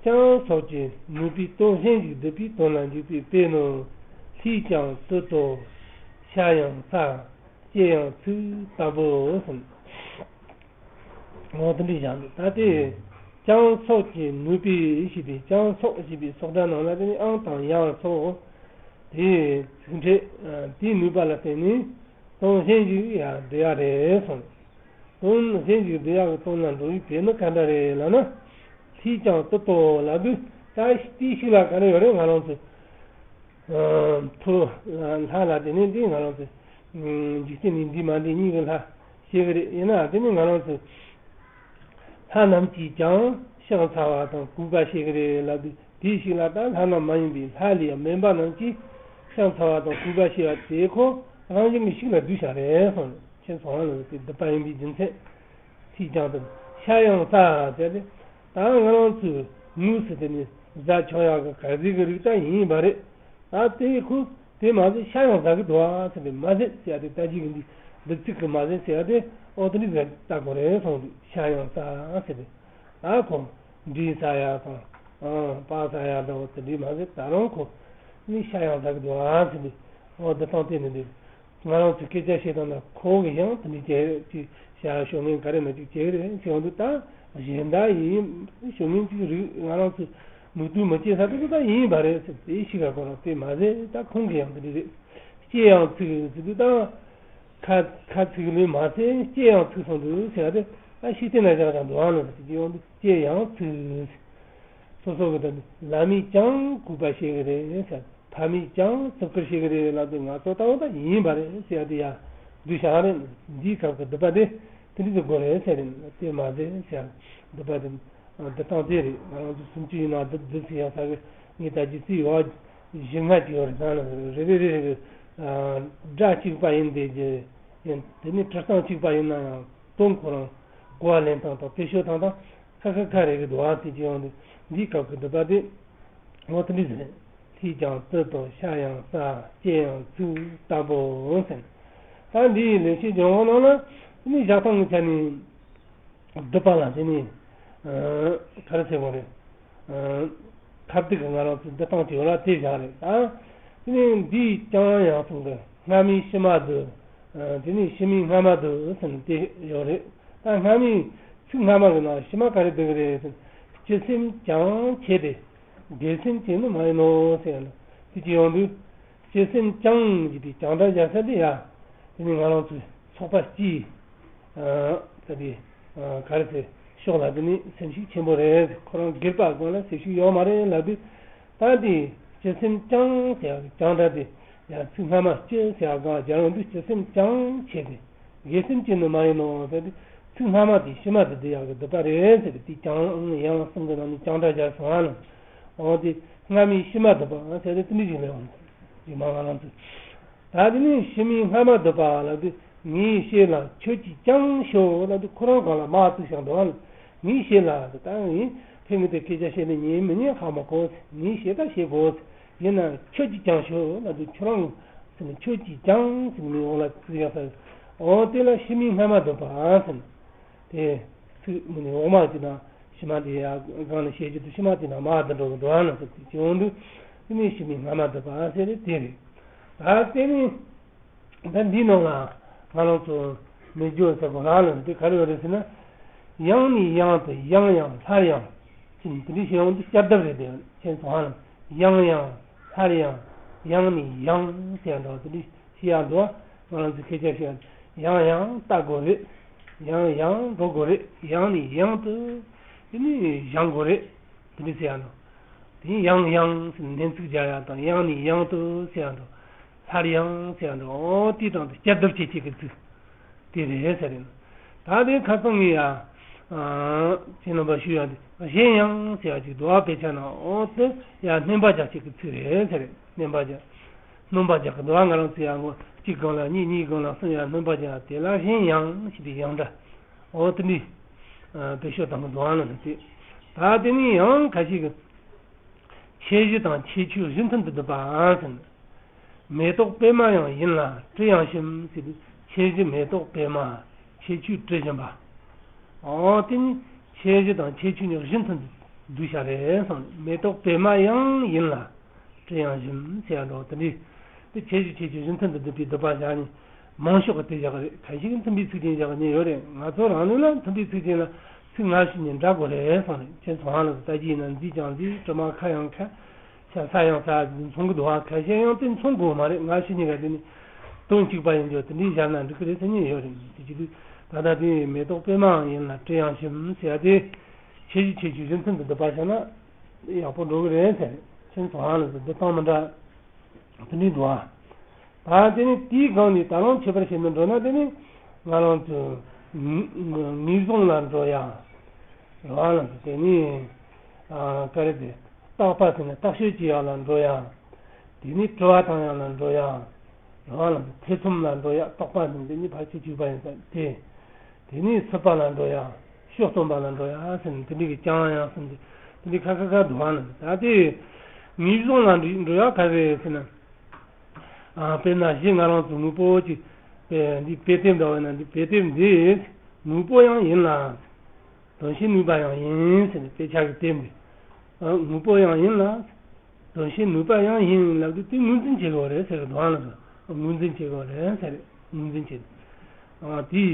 ཀྱང་སོགས་ཀྱི་ནུས་པའི་དོན་གཞན་ཞིག་བསྡུ་བའི་དོན་ལ་འཇུག་པའི་དཔེ་ནི། ལྷས་ཀྱང་དུ་དོ། ཤ་ཡང་ས། ལྕེ་ཡང་ཚིག་ལྟ་བུ་ཟེར། འོ་དེ་འདྲ་བཞག་འདུག་ད་དེ་ཀྱང་སོགས་ཀྱི་ནུས་པའི་ཞེས་པའི་ཀྱང་སོགས་ཞེས་པའི་སོགས་སྒྲ་ནང་ལ་དེ་ནི་ཨང་དང་ཡང་སོགས་དེའི་ཚིག་ཕྲད་དེའི་ནུས་པ་ལ་བརྟེན་ནས་དོན་གཞན་ཞིག་ཡང་བསྡུ་ཡག་རེད་གསུངས། དོན་གཞན་ཞིག་བསྡུ་ཡག་གི་དོན་ལ་འགྲོ་བའི་དཔེ་ནི་ག་འདྲ་རེད་ལབ་ན། ལྷས་ཀྱང་དུ་དོ་ལབ་དུས་ད་དེའི་ཤུགས་ལ་ག་རེ་ཡོད་རེད། ང་རང་ཚོ་ཐུ་ལྷ་ལ་དེ་ནས་འདི་ང་རང་ཚོ་འཇིག་རྟེན་ནས་འདི་མ་འདི་གཉིས་ཀྱི་ལྷ་ཤེས་གི་རེད། ཡིན་ན་དེ་ནི་ང་རང་ཚོ་ལྷ་རྣམས་ཀྱིས་ཀྱང་ཕྱག་འཚལ་བ་དང་གུས་པ་བྱེད་ཀྱི་རེད་ལབ་དུས་དེའི་ཤུགས་ལ་ད་ལྷ་རྣམས་མ་ཡིན་པའི་ལྷ་ལས་དམན་པ་རྣམས་ཀྱིས་ཕྱག་འཚལ་བ་དང་གུས་པ་བྱེད་པ་དེ་ཁོ་རང་བཞིན་གྱི་ཤུགས་ལ་བསྡུས་བཞག་རེད་གསུངས་ནས་ཁྱེད་ཚོ་རང་ལ་དེ་བསྡུས་པ་ཡིན་པའི་རྒྱུ་མཚན། ལྷས་ཀྱང་དུ་ཤ་ཡང་ས་ཟེར་ཏེ་ད་ང་རང་ཚོའི་དངོས་སུ་དེ་ནི་ ཟ་ཆོག་ཡག་གི་གར་ཟིག་གི་རིགས་ད་ཡིན་པ་རེད། ད་དེ་ཁོ་དེ་མ་ཟད་ཤ་ཡང་ཟ་གི་འདུག་ཨ་ཟེར་ཏེ། མ་ཟད་ཟེར་ཡ་དེ་ད་ཅིག་གི་འདི་འདི་ཚིག་གི་མ་ཟད་ཟེར་ཡ་དེ་ཨོ་དེ་འདྲ་ཟེར་ལྟ་དགོས་རེད་གསུངས་འདུག་ཤ་ཡང་ཟ་ཟེར་ཏེ། ད་ཁོ་འབྲས་ཟ་ཡ་དང་ཨ་སྤགས་ཟ་ཡ་འདྲ་བོ་དེ་འདྲ་མ་ཟད་ད་རུང་ཁོ་ནི་ཤ་ཡང་ཟ་གི་འདུག་ཨ་ཟེར་ཏེ། ཨོ་འདི་སྟངས་དེ་ནི་འདི། ང་རང་ཚོས་སྐད་ཆ་བཤད་སྟངས་ན་ཁོ་གི་ཡང་དེ་འདྲ་བྱས་ཅིག་བྱ་ཤོག་ངན་ག་རེ་ན་ཅིག་བྱས་རེད་ཟེར་འདུག་ད་གཞན་དག་ཡིན་ཤོག་ངན་ཅིག་རིགས་ང་རང་ཚོས་མུ་མཐུད་མི་བྱེད་ས་དེ་ཚོ་ད་ཡིན་པ་རེད་ཟེར་ཏེ་ཤི་ག་གོ་རང་དེ་མ་ཟད་ད་ཁོང་གི་ཡང་དེ་འདྲ་རེད། སྐྱེ་ཡང་ཚིག་ཟེར་དུས་ད་ཁ་ཁ་ཚིག་ལོས་མ་ཟད་སྐྱེ་ཡང་ཚིག་སོང་འདུག་ཟེར་ཡ་དེ་ད་ཤི་སྟེ་ན་བཞག་ཀྱང་འདུག་ཨང་ལ་ཟེར་ཏེ་ཡང་འདུག་སྐྱེ་ཡང་ཚིག་སོ་སོ་གི་ད་ལ་མིས་ཀྱང་གུས་པ་བྱེད་གི་རེད་ཟེར། ཕ་མས་ཀྱང་བརྩི་བཀུར་བྱེད་ཀྱི་རེད་ལབ་དུས་ང་ཚོ་ལྟ་བུ་ད་ཡིན་པ་རེད་ཟེར་ཡ་དེ་ཡ་འདུས་བྱ་རེད། འདིའི་སྐབས་ཀྱི་སྡུད་པ་དེ་དེ་འདྲ་ཟེར་དགོས་རེད་ཟེར་རེད། དེ་མ་ཟད་ཟེར་སྡུད་པ་དེ་འདི་སྟངས་དེ་རེད། ང་རང་ཚོ་སུམ་ཅུ་ཡིན་ན་སྡུད་སྡུད་ཟེར་ཡག་ས་གི་ངས་ད་ཅི་རྩིས་ཡོད་བཞི་ལྔ་ཅིག་ཡོད་རེད། ད་ནི་རེ་རེ་རེ་རེ་གི་སྒྲ་གཅིག་པ་ཡིན་དེ་རྒྱུ་ཡིན། དེ་ནི་བྲི་སྟངས་གཅིག་པ་ཡིན་ན་ཡང་དོན་ཁོ་རང་གོ་བ་ལེན་སྟངས་དང་དཔེ་ཤོད་སྟངས་དང་ཁ་ཁ་ཁ་རེ་གི་འདུག་ཨ་ཟེར་གྱི་ཡོང་དུས་འདིའི་སྐབས་ཀྱི་སྡུད་པ་དེ་ངོ་དེ་འདྲ་ཟེར། ལྷས་ཀྱང་བཙིར་དང་ཤ་ཡང་ཟ། སྐྱེ་ཡང་ཚིག་ལྟ་བུ་ཟེར། ད་འདིའི་ལེགས་བཤད་ལྗོན་དབང་ནང་ལ་ནི་བཞག་སྟངས་ཀྱི་ཆ་ནས་སྡུད་པ་ལ་དེ་ནི་ག་རེ་ཟེར་དགོས་རེད། ཁ་བརྡ་གི་ང་རང་ཚོ་འདི་སྟངས་ཀྱི་ཡོད་ལ་དེ་བཞག་རེད། ད་དེ་ནི་འདིའི་ཀྱང་ཡང་གསུང་གི་སྔ་མའི་ཕྱི་མ་སྡུད། དེ་ནི་ཕྱི་མའི་སྔ་མ་སྡུད་ཟེར་ནས་དེ་ཡོད་རེད། ད་སྔ་མའི་ཚིག་སྔ་མ་གི་ནང་ཕྱི་མ་ག་རེ་སྡུད་གི་རེད་ཟེར། སྤྱི་སེམས་ཀྱང་བྱས་ཏེ། སྒེར་སེམས་ཅན་ནི་མ་ཡིན་ནོ་ཟེར་ཡང་དེ་ཅི་ཡོང་དུས། སྤྱི་སེམས་ཀྱང་ཟེར་དེ་ཀྱང་སྒྲ་སྦྱར་ས་དེ་ཡ། དེ་ནི་ང་རང་ཚོའི་ཚོགས་པ་སྤྱིའི་ད་དེ་ག་རེ་ཟེར་ཕྱོགས་ལ་དེ་ནི་སེམས་ཤུགས་ཆེན་པོ་རེད། ཁོ་རང་སྒེར་པ་སྒང་ལ་སེམས་ཤུགས་ཡོད་མ་རེད་ལབ་དུས། ད་དེ་སྤྱི་སེམས་ཀྱང་ཟེར་ཡ་ཀྱང་སྒྲ་དེ་ཡ་ཚིག་སྔ་མ་སྤྱི་ཟེར་ཡ་སྒང་སྦྱར་ཡོང་དུས་སྤྱི་སེམས་ཀྱང་བྱས་ཏེ། སྒེར་སེམས་ཅན་ནི་མ་ཡིན་ནོ་ཟེར་ཏེ། ཚིག་སྔ་མ་དེ་ཕྱི་མ་དེ་སྡུད་ཡག་གི་སྡུད་པ་རེད་ཟེར་ཏེ། དེ་ཀྱང་ཡང་གསུམ་གི་ནང་ནས་ཀྱང་སྒྲ་སྦྱར་སོང་ང་ལ། འོ་དེ་སྔ་མའི་ཕྱི་མ་སྡུད་པ་ཟེར་ཏེ་དེ་འདྲ་ཞིག་ལས་འོང་། རྗེས་མ་ང་རང་ཚོས་ད་དེ་ནས་ཕྱི་མའི་སྔ་མ་སྡུད་པ་ལབ་དུས། ངའི་ཞེ་ལ་ཁྱོད་ཀྱིས་ཀྱང་ཤོད་ལབ་དུས་ཁོ་རང་སྒང་ལ་མ་བཙུགས་བཞག་འདུག་ཨ། ངའི་ཞེ་ལ་ད་ངས་ཕ་གི་དེ་སྐད་ཆ་བཤད་ནས་ཉན་མི་ཉན་ཧ་མ་གོ། ངའི་ཞེ་ད་བཤད་དགོས། ཡིན་ན་ཁྱོད་ཀྱིས་ཀྱང་ཤོད་ལབ་དུས་ཁྱོད་རང་ཟེར་ནས་ཁྱོད་ཀྱིས་ཀྱང་ཟེར་ནས་འོག་ལ་བཙུགས་ཡག་ས། འོ་དེ་ལ་ཕྱི་མའི་སྔ་མ་སྡུད་པ་ཟེར་ནས། དེ་ཚིག་མི་ནི་འོག་མ་གཅིག་དང་ཕྱི་མ་དེ་ཡང་སྒང་ནས་བཤད་རྒྱུ་དུ་ཕྱི་མ་དེ་དང་མ་བསྡུ་འགྲོ་གི་འགྲོ་བ་ན་ཟེར་ཏེ་བྱུང་དུས། དེ་ནས་ཕྱི་མའི་སྔ་མ་སྡུད་པ་ཟེར་ཏེ་དེ་རེད། ད་དེ་ནས་ད་འདིའི་ནང་ལ་ང་རང་ཚོ་མི་སྦྱོར་ཟེར་གོ་རང་ལ་འདི་ག་རེ་ཡོད་རེད་ཟེར་ན། ཡང་ནས་ཡང་དུ་ཡང་ཡང་སླར་ཡང་ཅིག་འདི་འདྲ་བྱས་ཡོང་དུས་བསྐྱར་ལྡབ་རེད་དེ་ཁྱེད་ཚོ་ཧ་ལམ་ཡང་ཡང་སླར་ཡང་ཡང་ནས་ཡང་ཟེར་འགྲོ་དེ་འདྲ། ཤེས་ཡག་འདུག་ང་རང་ཚོས་སྐད་ཆ་བཤད་ཡང་ཡང་ལྟ་དགོས་རེད། ཡང་ཡང་འགྲོ་དགོས་རེད། ཡང་ནས་ཡང་དུ་དེ་ནས་བཞེངས་དགོས་རེད། དེ་འདྲ་ཟེར་ཡག་འདུག་དེ་ཡང་ཡང་ཟེར་ནས་ལན་ཚིག་སྦྱར་ཡག་དང་ཡང་ནས་ཡང་དུ་ཟེར་ཡག་འདུག་སླར་ཡང་ཟེར་ཡག་འདུག་འོ་དེའི་སྟེང་དུ་བསྐྱར་ལྡབ་བྱེད་བྱེད་ཀྱི་ཚིག་དེ་རེད་ཟེར་རེད། ད་དེ་ཁ་སང་ངས་ཡ། ཁྱེད་རྣམ་པ་ཞུ་ཡག་དེ་གཞན་ཡང་ཟེར་ཡག་ཅིག་འདུག་ཨ། དཔེ་ཆ་ནང་འོ་དེ་ཡ་སྣོན་པ་རྒྱག་བྱེད་ཀྱི་ཚིག་རེད་ཟེར་རེད། སྣོན་པ་རྒྱག་སྣོན་པ་རྒྱག་གི་འདུག་ཨ། ང་རང་ཚོ་ཡང་ངོ་གཅིག་སྒང་ལ་གཉིས། གཉིས་སྒང་ལ་གསུམ། ཡང་སྣོན་པ་རྒྱག་དེ་ལ་གཞན་ཡང་ཞེས་པའི་ཡང་སྒྲ། འོ་དེ་འདྲའི་བེད་སྤྱོད་བཏང་གི་འདུག་ཨ་ལ་ཟེར་ཏེ། ད་དེ་ནས་ཡང་ཁ་ཤས་ཀྱིས་ཁྱད་གཞི་དང་ཁྱད་ཆོས་གཞི་མཐུན་དུ་སྡུད་པའང་ཟེར། མེ་ཏོག་པདྨ་ཡང་ཡིན་ལ་དྲི་ཡང་ཞིམ་ཟེར་དུས་ཁྱད་གཞི་མེ་ཏོག་པདྨ། ཁྱད་ཆོས་དྲི་ཞིམ་པ། འོ་དེ་ནི་ཁྱད་གཞི་དང་ཁྱད་ཆོས་གཉིས་གཞི་མཐུན་དུ་སྡུད་བྱ་རེད་གསུངས། མེ་ཏོག་པདྨ་ཡང་ཡིན་ལ། དྲི་ཡང་ཞིམ་ཟེར་ཡག་འདྲ་བོ་དེ་འདྲའི། དེ་ཁྱད་གཞི་ཁྱད་ཆོས་གཞི་མཐུན་དུ་སྡུད་པའི་སྡུད་པ་བཞག་ནས། མང་ཤོས་ཀྱིས་དེ་བཞག་གི་རེད། ཁ་ཤས་ཀྱིས་མཐུན་པའི་ཚིག་རྒྱན་བཞག་གི་ཉེན་ཡོད་རེད། ང་ཚོ་རང་ནུས་ལ་མཐུན་པའི་ཚིག་རྒྱན་ལ་ཚིག་སྔ་ཕྱི་གཉིས་འདྲ་དགོས་རེད་གསུངས་རེད། ཁྱེད་ཚོ་ཧང་ལ་ལྟ་རྒྱུ་ཡིན་ན་མཛེས་ཀྱང་མཛེས། དྲི་མ་ཁ་ཡང་ཁ། ཤ་ས་ཡང་ས་མཚུངས་ཀྱི་འདུག་ཨ། ཁ་ཤས་ཡང་དེ་མཚུངས་དགོས་མ་རེད། སྔ་ཕྱི་གཉིས་ཀ་དེ་ནི་དོན་གཅིག་པ་ཡིན་རྒྱུ་དེ་འདྲའི་བཞག་ན་འགྲིག་གི་རེད་ཟེར་ཉེན་ཡོད་རེད། དེ་བྱེད་དུས་ད་ལྟ་དེ་མེ་ཏོག་པདྨའང་ཡིན་ལ་དྲི་ཡང་ཞིམ་ཟེར་ཡ་དེ། ཁྱད་གཞི་ཁྱད་ཆོས་གཞི་མཐུན་དུ་སྡུད་པ་བྱས་ན་ཡག་པོ་འགྲོ་གི་རེད་ཟེར། ཁྱེད་ཚོ་ཧང་ལ་ལྟ་སྟངས་མི་འདྲ་དེ་འདྲའི་འདུག་ཨ། ད་དེ་ནི་དེའི་སྒང་ནས་ད་རུང་ཁྱད་པར་ཞིག་མི་འགྲོ་ན། དེ་ནི་ང་རང་ཚོ་ངེས་བཟུང་ལ་འགྲོ་ཡ། རང་ལ་དེ་ནི་ཨ་ག་རེ་དེ་བརྟག་པ་ཟེར་ནས་བརྟག་དཔྱད་བྱེད་ཡ་ལ་འགྲོ་ཡ། དེ་ནི་དྲི་བ་བཏང་ཡ་ལ་འགྲོ་ཡ། རང་ལ་ཐེ་ཚོམ་ལ་འགྲོ་ཡ། བརྟག་པ་ཟེར་ནས་དེ་ནི་ཕལ་ཆེར་གཅིག་པ་ཡིན་ས་དེ། དེ་ནས་སྲིད་པ་ལ་འགྲོ་ཡ། ཕྱོགས་སྟོན་པ་ལ་འགྲོ་ཡ་ཟེར་ནས་དེ་འདྲའི་གི་ཀྱང་ཡང་གསུམ་དེ། དེ་འདི་ཁ་ཁ་ཁ་འདུག་ཨ་ན། ད་དེ་ངེས་བཟུང་ལ་འགྲོ་འགྲོ་ཡག་ག་རེ་རེད་ཟེར་ན། ཨ་དཔེར་ན་གཞི་ང་རང་ཚོ་དངོས་པོ་ཅིག་དཔེ་འདི་དཔེ་དེབ་འདྲ་བ་ན། འདི་དཔེ་དེབ་འདི་དངོས་པོ་ཡང་ཡིན་ལ། དོན་བྱེད་ནུས་པ་ཡང་ཡིན་ཟེར་ནས་དཔེ་ཆ་གི་དེབ་འདི། ཨ་དངོས་པོ་ཡང་ཡིན་ལ། དོན་བྱེད་ནུས་པ་ཡང་ཡིན་ལབ་དུས་དེ་ངོས་འཛིན་བྱེད་དགོས་རེད་ཟེར་གི་འདུག་ཨ་ལ། ངོས་འཛིན་བྱེད་དགོས་རེད་ཟེར། ངོས་འཛིན་བྱེད། ཨ་དེ་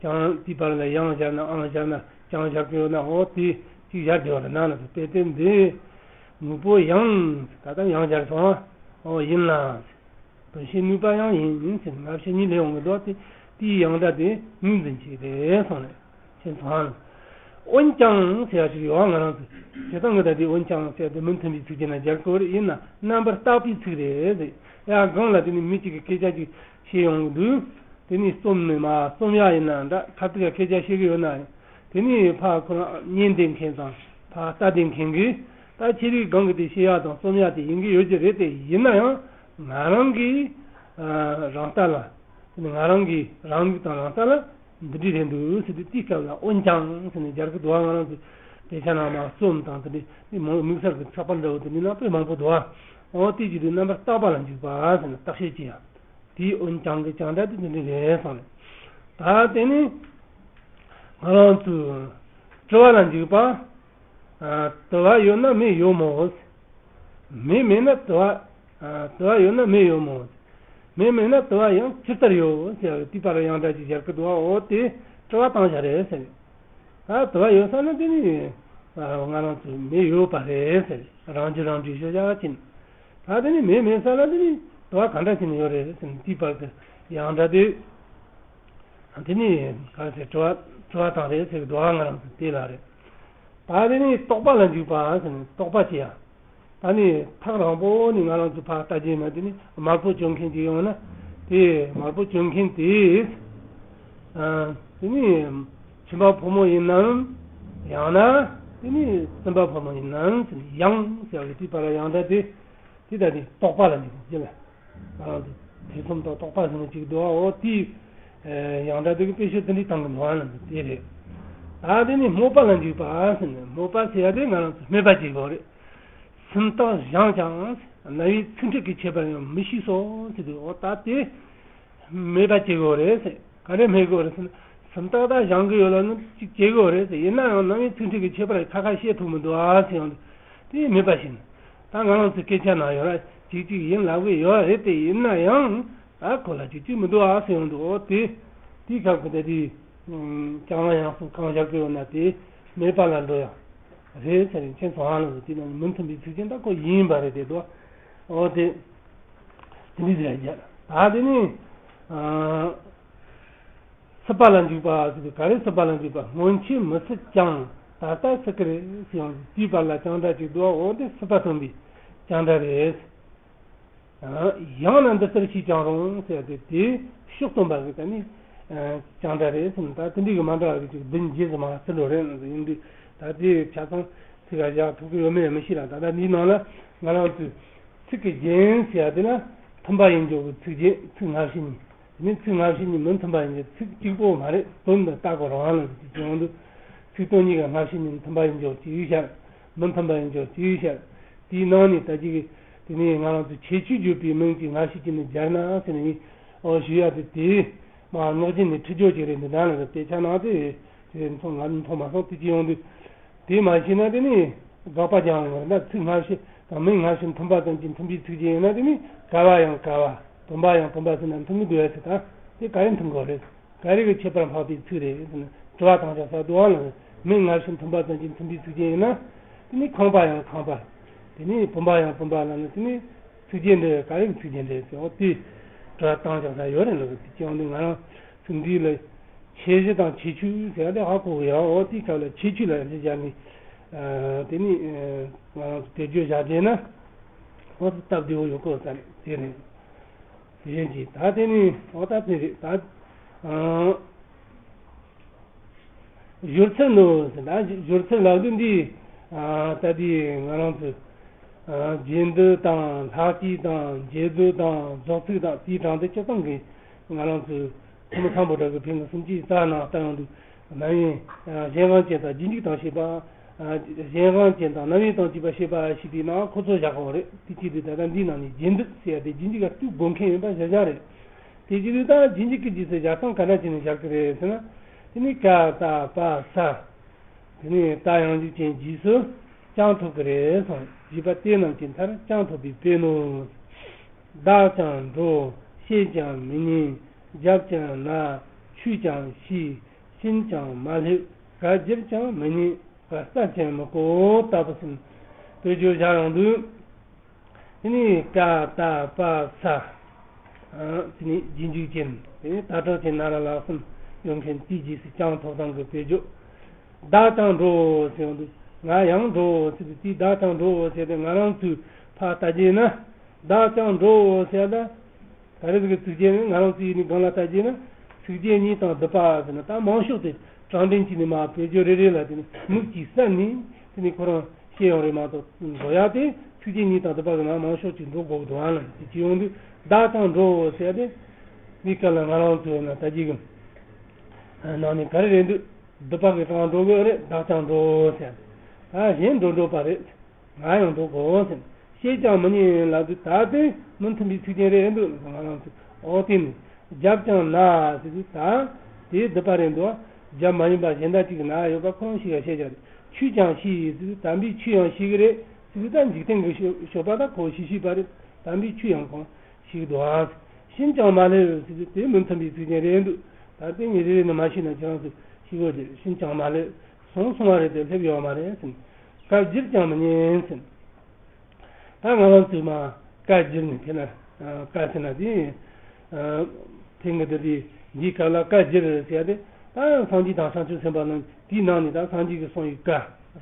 ཀྱང་དེའི་བར་ལ་ཡང་སྦྱར་ན་ཨང་སྦྱར་ན་ཀྱང་སྦྱར་གི་ཡོད་ན། འོ་དེ་གཅིག་སྦྱར་དགོས་རེད་ན་ལ། དཔེ་དེབ་འདི་དངོས་པོ་ཡང་ད་ལྟ་ཡང་སྦྱར་སོང་ཨ། འོ་ཡིན་ལ། དོན་བྱེད་ནུས་པ་ཡང་ཡིན་ཟེར། སྔ་ཕྱི་གཉིས་ལས་འོང་གི་འདུག་སྟེ། དེའི་ཡང་སྒྲ་དེ་ངོས་འཛིན་བྱེད་རེད་གསུངས་ནས་ཁྱེད་ཚོ་ཧང་། འོན་ཀྱང་ཟེར་ཡ་ཞིག་ཡོད་ང་རང་ཚོ། བྱེད་སྟངས་ཀྱི་ད་དེ་འོན་ཀྱང་ཟེར་དེ་མི་མཐུན་པའི་ཚིག་ཅིག་ན་སྦྱར་དགོས་རེད། ཡིན་ན་རྣམ་པར་བརྟག་པའི་ཚིག་རེད་ཟེར། ཡ་གང་ལ་དེ་ནི་མི་གཅིག་གིས་སྐད་ཆ་ཅིག་བཤད་ཡོང་གི་འདུག་དེ་ནི་རྩོམ་ནས་མ་རྩོམ་ཡ་ཡིན་ན་འདྲ། ཁ་ཐུག་ཡ་སྐད་ཆ་བཤད་གི་ཡོད་ན། དེ་ནི་ཕ་ཁོ་རང་ཉན་བསྡད་མཁན་དང་ཕ་ལྟ་བསྡད་མཁན་གྱིས་ད་ཆེད་རིགས་སྒང་གི་དེ་བཤད་ཡག་དང་རྩོམ་ཡག་དེ་ཡིན་གྱི་ཡོད་ཀྱི་རེད། དེ་ཡིན་ན་ཡང་ང་རང་གི་རང་ལྟ་ལ། དེ་ནི་ང་རང་གི་རང་ལུགས་དང་རང་ལྟ་ལ་འདི་འདྲ་རེད་འདུག་ཟེར་དུས། དེའི་སྐབས་ལ་འོན་ཀྱང་ཟེར་ནས་སྦྱར་གི་འདུག་ཨ། ང་རང་ཚོ་དཔེ་ཆ་ནང་མ་རྩོམ་དང་དེ་འདྲ་དེ་མང་། དམིགས་བསལ་གྱི་ཚགས་པར་འདྲ་བོ་དེ་འདྲའི་ནང་དཔེ་མང་པོ་འདུག་ཨ། འོ་དེ་བྱེད་དུས་རྣམ་པར་བརྟག་པ་ལ་འཇུག་པ་ཟེར་ནས་བརྟག་དཔྱད་བྱེད་ཡ། དེའི་འོན་ཀྱང་གི་ཀྱང་སྒྲ་དེ་འདི་འདྲ་རེད་གསུངས་ནས། ད་དེ་ནི་ང་རང་ཚོས་དྲི་བ་ལ་འཇུག་པ། ཨ་དུ་བ་ཡོད་ན་མེ་ཡོད་མོད། མེ་མེད་ན་དུ་བ། ཨ་དུ་བ་ཡོད་ན་མེ་ཡོད་མོད། མེ་མེད་ན་དུ་བ་ཡང་ཇི་ལྟར་ཡོད་ཟེར་བའི་དེའི་བར་ཡང་སྒྲ་ཅིག་སྦྱར་གི་འདུག་ཨ། འོ་དེ་དྲི་བ་བཏང་བཞག་རེད་ཟེར། ད་དུ་བ་ཡོད་ས་ན་དེ་ནི་ང་རང་ཚོ་མེ་ཡོད་པ་རེད་ཟེར། རང་རྒྱུ་རང་འགྲེལ་ཤོད་བྱ་བ་ཅན། ད་དེ་ནི་མེ་མེད་ས་ན་དེ་ནི་དུ་བ་ག་འདྲ་བྱས་ནས་ཡོད་རེད་ཟེར་ནས་དེའི་བར་དུ་ཡང་སྒྲ་དེ། དེ་ནི་ག་རེ་ཟེར། དྲི་བ་དྲི་བ་བཏང་རེད་ཟེར་གི་འདུག་ཨ། ང་རང་ཚོ་དེ་ལ་རེད། ད་དེ་ནི་རྟོག་པ་ལ་འཇུག་པ་ཟེར་ནས་རྟོག་པ་བྱེད་ཡ། ད་ནི་ཐག་རིང་པོ་ནས་ང་རང་ཚོ་ཕར་ལྟ་རྒྱུ་ཡིན་ན། དེ་ནི་དམར་པོ་སྤྱོད་མཁན་ཅིག་ཡོང་ན། དེ་དམར་པོ་སྤྱོད་མཁན་དེས། ཨ་དེ་ནི་མཆིན་པ་ཕོ་མོ་ཡིན་ནམ། ཡང་ན་དེ་ནི་སྲིན་པ་ཕོ་མོ་ཡིན་ནམ་ཟེར་ནས་ཡང་ཟེར་བའི་དེའི་བར་ཡང་སྒྲ་དེ། དེ་ལྟ་སྟེ་རྟོག་པ་ལ་འཇུག་ཅེས་ལ། ང་རང་ཚོ་ཐེ་ཚོམ་དང་རྟོག་པ་ཟེར་ནས་ཅིག་འདུག་ཨ། འོ་དེའི་ཡང་སྒྲ་དེ་གི་དཔེ་བཤད་དེ་འདྲའི་སྟེང་གི་འདུག་ཨ་ལ་དེ་རེད། ད་དེ་ནི་སྨོད་པ་ལ་འཇུག་པ་ཟེར་ནས། སྨོད་པ་ཟེར་ཡ་དེ་ང་རང་ཚོ་སྨད་པ་བྱེད་དགོས་རེད། སུམ་རྟགས་སྦྱངས་ཀྱང་རྣ་བའི་ཚིག་འབྲུ་གི་ཁྱད་པར་ཡང་མི་ཤེས་སོ་ཟེར་དུས། འོ་ད་དེ། སྨད་པ་བྱེད་དགོས་རེད་ཟེར། ག་རེ་སྨད་དགོས་རེད་ཟེར་ན། སུམ་རྟགས་ད་སྦྱང་གི་ཡོད་ལ་ནི་གཅིག་བྱེད་དགོས་རེད་ཟེར། ཡིན་ན་ཡང་རྣ་བའི་ཚིག་འབྲུ་གི་ཁྱད་པར་ཁ་ཁ་བཤད་ཐུབ་མི་འདུག་ཨ་ཟེར་ཡང་། དེ་སྨད་པ་ཞིག་ནི། ད་ང་རང་ཚོའི་སྐད་ཆ་ནང་ཡོད་ར། གཅིག་གཅིག་ཡིན་ལབ་གི་ཡོད་རེད་དེ། ཡིན་ན་ཡང་ད་ཁོ་ལ་གཅིག་གཅིག་མི་འདུག་ཨ་ཟེར་ཡང་འདུག་འོ་དེ། དེའི་སྐབས་ཀྱི་ད་དེ་ཀྱང་ཡང་སུ་གང་བཞག་གི་ཡོད་ན་དེ་སྨད་པ་ལ་འགྲོ་ཡ་རེད་ཟེར་ནས། ཁྱེད་ཚོ་ཧང་ལ་དེ་ནི་མི་མཐུན་པའི་ཚིག་ཅན་ད་ཁོ་ཡིན་པ་རེད་དེ་འདུག་འོ་དེ། དེ་འདྲའི་ཟེར་རྒྱུ། ད་དེ་ནི་ཨ་སྲིད་པ་ལ་འཇུག་པ་ཟེར་དུས། ག་རེ་སྲིད་པ་ལ་འཇུག་པ། སྔོན་ཆད་མི་སྲིད་ཀྱང་ད་ལྟ་སྲིད་ཀྱི་རེད་ཟེར་ཡང་། དེའི་བར་ལ་ཀྱང་སྒྲ་ཅིག་འདུག་འོ་དེ་སྲིད་པ་སྟོན་པའི་ཀྱང་སྒྲ་རེད། ཡང་ན་འདི་ལྟར་ཤེས་ཀྱང་རུང་ཟེར་ཏེ། དེ་ཕྱོགས་སྟོན་པ་གི་ད་ནི་ཀྱང་སྒྲ་རེད་ཟེར་ན། ད་དེ་འདྲའི་གི་མ་འདྲ་བ་གི་ཅིག་བདུན་རྗེས་སུ་མ་ཟེར་ལོ་རེད་ཟེར། ཡིན་དུས་ད་དེ་ཆ་ཚང་ཚིག་ག་བཞག་ཐུབ་ཀྱི་ཡོད་མེད་མི་ཤེས་ལ། ད་ལྟ་འདིའི་ནང་ལ་ང་རང་ཚོས་ཚིག་གི་རྒྱན་ཟེར་ཡ་དེ་ལ་མཐུན་པ་ཡིན་ཆོག་གི་ཚིག་རྒྱན། ཚིག་སྔ་ཕྱི་གཉིས། དེ་ནས་ཚིག་སྔ་ཕྱི་གཉིས་མི་མཐུན་པ་ཡིན་ཏེ། ཚིག་གཅིག་པོ་མ་རེད། དོན་དུ་བཏགས་པ་རང་ལ་ཟེར་གྱི་ཡོང་དུས། ཚིག་དོན་གཉིས་ཀ་སྔ་ཕྱི་གཉིས་མཐུན་པ་ཡིན་ཆོག་ཅིག་བཤད། མི་མཐུན་པ་ཡིན་ཆོག་ཅིག་བཤད། དེའི་ནང་ནས་ད་ཅིག་དེ་ནས་ང་རང་ཚོ་ཁྱད་ཆོས་བརྗོད་པའི་མིང་གཅིག་སྔ་ཕྱི་གཅིག་ནས་སྦྱར་ན་ཟེར་ནས། ཨོ་ཞུ་ཡ་དེ་དེ་མ་ངག་རྒྱུན་ནས་ཁྲིད་སྦྱོར་ཅིག་རེད། འདི་འདྲ་ལ་དཔེ་ཆ་ནང་དེ་དེ་མཐོང་ང་མཐོང་མ་སོང་། དེ་ཅིག་ཡོང་དུས། དེ་མ་ཤེས་ན་དེ་ནི་དགག་པ་རྒྱག་འོང་བ་རེད། ད་ཚིག་སྔ་ཕྱི་དང་མིང་སྔ་ཕྱི་མཐུན་པ་ཙམ་གྱིས་མཐུན་པའི་ཚིག་ཅིག་ཡིན་ན། དེ་ནི་ག་བ་ཡང་ག་བ། བུམ་པ་ཡང་བུམ་པ་ཟེར་ན་མཐུན་གྱི་འདུག་ཡ་ཟེར། ད་དེ་ག་རེ་མཐུན་དགོས་རེད། ག་རེ་གི་ཁྱད་པར་འཕགས་པའི་ཚིག་རེད་ཟེར་ན། དྲི་བ་བཏང་བྱ་ས་དུའང་ལ་མིང་སྔ་ཕྱི་མཐུན་པ་ཙམ་གྱིས་མཐུན་པའི་ཚིག་ཅིག་ཡིན་ན། དེ་ནི་ཁང་པ་ཡང་ཁང་པ། དེ་ནི་བུམ་པ་ཡང་བུམ་པ་ལ་ནི། དེ་ནི་ཚིག་རྒྱན་འདི་ག་རེ་གི་ཚིག་རྒྱན་རེད་ཟེར། འོ་དེ་དྲི་བ་བཏང་བྱ་ས་ཡོད་རེད་ལ། དེ་ཅི་ཡང་འདི་ང་རང་ཚོ་འདི་ལ་ཁྱད་གཞི་དང་ཁྱད་ཆོས་ཟེར་ཡ་དེ་ཧ་གོ་གི་ཡོད། འོ་དེའི་སྐབས་ལ་ཁྱད་ཆོས་ལ་གཞི་བཞག་ནས། ཨ་དེ་ནི་ཨ་ང་རང་ཚོ་དེ་བརྗོད་བཞག་བྱས་ན། འོ་དེ་སྟབས་བདེ་བོ་ཡོད་གོ་ས་རེད། དེ་རེད། དེ་བཞིན་གྱིས་ད་དེ་ནི་འོ་ད་དེ་རེད། ད་ཨ་སྦྱོར་ཚུལ་ནོ་ཟེར་ན། སྦྱོར་ཚུལ་ལབ་དུས་འདི་ཨ་ད་དེ་ང་རང་ཚོ་ཨ་རྗེས་ཟློས་དང་ལྷག་བཅས་དང་འབྱེད་སྡུད་དང་རྫོགས་ཚིག་དང་། དེའི་གྲངས་དེ་སྤྱིར་བཏང་གི་ང་རང་ཚོ་ཐུ་མི་སམ་བྷོ་ཊ་གི་ཕྲེང་བ་སུམ་ཅུའི་རྩ་ནང་ལྟ་ཡོང་དུས། རྣམ་དབྱེ་གཞན་དབང་ཅན་དང་རྗེས་འཇུག་དང་ཞེས་པ། གཞན་དབང་ཅན་དང་རྣམ་དབྱེ་དང་བཅས་པ་ཤེས་པ་ཞེས་པའི་ནང་ཁོ་ཚོ་བཞག་གོ་རེད། དེ་བྱེད་དུས་ད་ལྟ་འདིའི་ནང་ནས་རྗེས་འདོད་ཟེར་ཡ་དེ་རྗེས་འཇུག་ག་ལྟོས་དགོས་མཁན་ཡིན་པ་གཞིར་བཞག་རེད། དེ་བྱེད་དུས་ད་རྗེས་འཇུག་གི་རྗེས་སུ་བཞག་སྟངས་ག་འདྲ་བྱས་ནས་བཞག་གི་རེད་ཟེར་ན། དེ་ནི་ཀ་ཏ་པ་ས། དེ་ནི་ད་ཡང་འཇུག་ཅན་རྗེས་སུ་ཀྱང་ཐོབ་ཀྱི་རེད་གསུངས། བཞི་པ་དེ་རྣམས་ཀྱི་མཐར་ཀྱང་ཐོབ་པའི་དཔེ་ནོ། བདག་ཀྱང་འགྲོ། བཤད་ཀྱང་མི་ཉན། རྒྱབ་ཀྱང་ན། ཆོས་ཀྱང་ཤེས། ཕྱིན་ཀྱང་མ་སླེབས། ག་བསྒྱུར་ཀྱང་མི་ཉན། ག་ལྟ་ཀྱང་མི་གོ་ལྟ་བུ་ཟིན། དཔེ་བརྗོད་བྱ་ཡོང་དུས། དེ་ནི་ཀ་ཏ་པ་ས། དེ་ནི་རྗེས་འཇུག་ཅན། དེ་ནི་ད་དྲག་ཅན་ན་ར་ལ་གསུམ་ཡོད་མཁན་དེའི་རྗེས་སུ་ཀྱང་ཐོབ་སྟངས་ཀྱི་དཔེ་བརྗོད། བདག་ཀྱང་འགྲོ་ཟེར་བ་འདུག་ང་ཡང་འགྲོ་ཟེར་ཏེ་དེའི་བདག་ཀྱང་འགྲོ་ཟེར་ཏེ་ང་རང་ཚོས་ཕར་ལྟ་རྒྱུ་ན། བདག་ཀྱང་འགྲོ་ཟེར་ད། ད་རེས་ཀྱི་ཚིགས་བཅད་ནི་ང་རང་ཚོའི་ནི་སྒང་ལ་ལྟ་རྒྱུ་ན། ཚིགས་བཅད་གཉིས་དང་སྡུད་པ་ཟེར་ན་ད་མང་ཤོས་དེ་དྲང་འདྲེན་གྱི་ནི་མ་དཔེ་བརྗོད་རེ་རེ་ལ་དེ་ནི་མིག་གཅིག་གསལ་ནས་དེ་ནི་ཁོ་རང་ཤེས་ཡོང་རེད་མ་གཏོགས་འགྲོ་ཡ་དེ་ཚིགས་བཅད་གཉིས་དང་སྡུད་པ་གི་ནང་མང་ཤོས་ཀྱི་འགྲོ་དགོས་འགྲོ་ཨ་ལ་དེ་བྱེད་ཡོང་དུས་བདག་ཀྱང་འགྲོ་ཟེར་ཏེ། འདི་སྐབས་ལ་ང་རང་ཚོའི་ན་ལྟ་རྒྱུ་གི་ནང་ནས་ག་རེ་རེད་འདུག་སྡུད་པ་གི་གྲངས་འགྲོ་གི་རེད། བདག་ཀྱང་འགྲོ་ཟེར། ད་གཞན་འགྲོ་འགྲོ་པ་རེད། ང་ཡང་འགྲོ་དགོས་ཟེར། བཤད་ཀྱང་མི་ཉན་ལབ་དུས་ད་དེ་མི་མཐུན་པའི་ཚིག་རྒྱན་རེད་འདུག་ང་རང་ཚོ་ཨོ་དེ་ནི་རྒྱབ་ཀྱང་ན་ཟེར་དུས་ད་དེའི་སྡུད་པ་རེད་འདུག་རྒྱབ་མ་ཡིན་པ་གཞན་དག་ཅིག་ན་ཡོད་པ་ཁོ་རང་ཞིག་ལ་བཤད་ཀྱང་རེད། ཆོས་ཀྱང་ཤེས་ཟེར་དུས་དམ་པའི་ཆོས་ཡང་ཤེས་ཀྱི་རེད་ཟེར་དུས་ད་འཇིག་རྟེན་གྱི་ཤོ་ཤོ་པ་ད་ཁོ་ཤེས་ཤེས་པ་རེད། དམ་པའི་ཆོས་ཡང་གང་ཤེས་ཀྱི་འདུག་ཨ། ཕྱིན་ཀྱང་མ་སླེབས་ཟེར་དུས་དེ་མི་མཐུན་པའི་ཚིག་རྒྱན་རེད་འདུག་ད་དེ་ངས་རེ་རེ་ནས་མ་ཤེས་ན་ཁྱེད་རང་ཚོས་ཤེས་དགོས་རེད། ཕྱིན་ཀྱང་མ་སླེབས། སོང་སོང་བ་རེད་དེ་སླེབས་ཡོད་མ་རེད་ཟེར། ག་བསྒྱུར་ཀྱང་མི་ཉན་ཟེར། ད་ང་རང་ཚོས་མ་ཀ་བསྒྱུར་ནས་དེ་ན་ཀ་ཟེར་ན་དེ་ཐེངས་འདི་དེ་འདིའི་སྐབས་ལ་ཀ་བསྒྱུར་ཟེར་ཡ་དེ་ད་སངས་རྒྱས་དང་བྱང་ཆུབ་སེམས་དཔའ་རྣམས་དེའི་ནང་ནས་ད་སངས་རྒྱས་ཀྱིས་གསུངས་ཡོད་ཀ་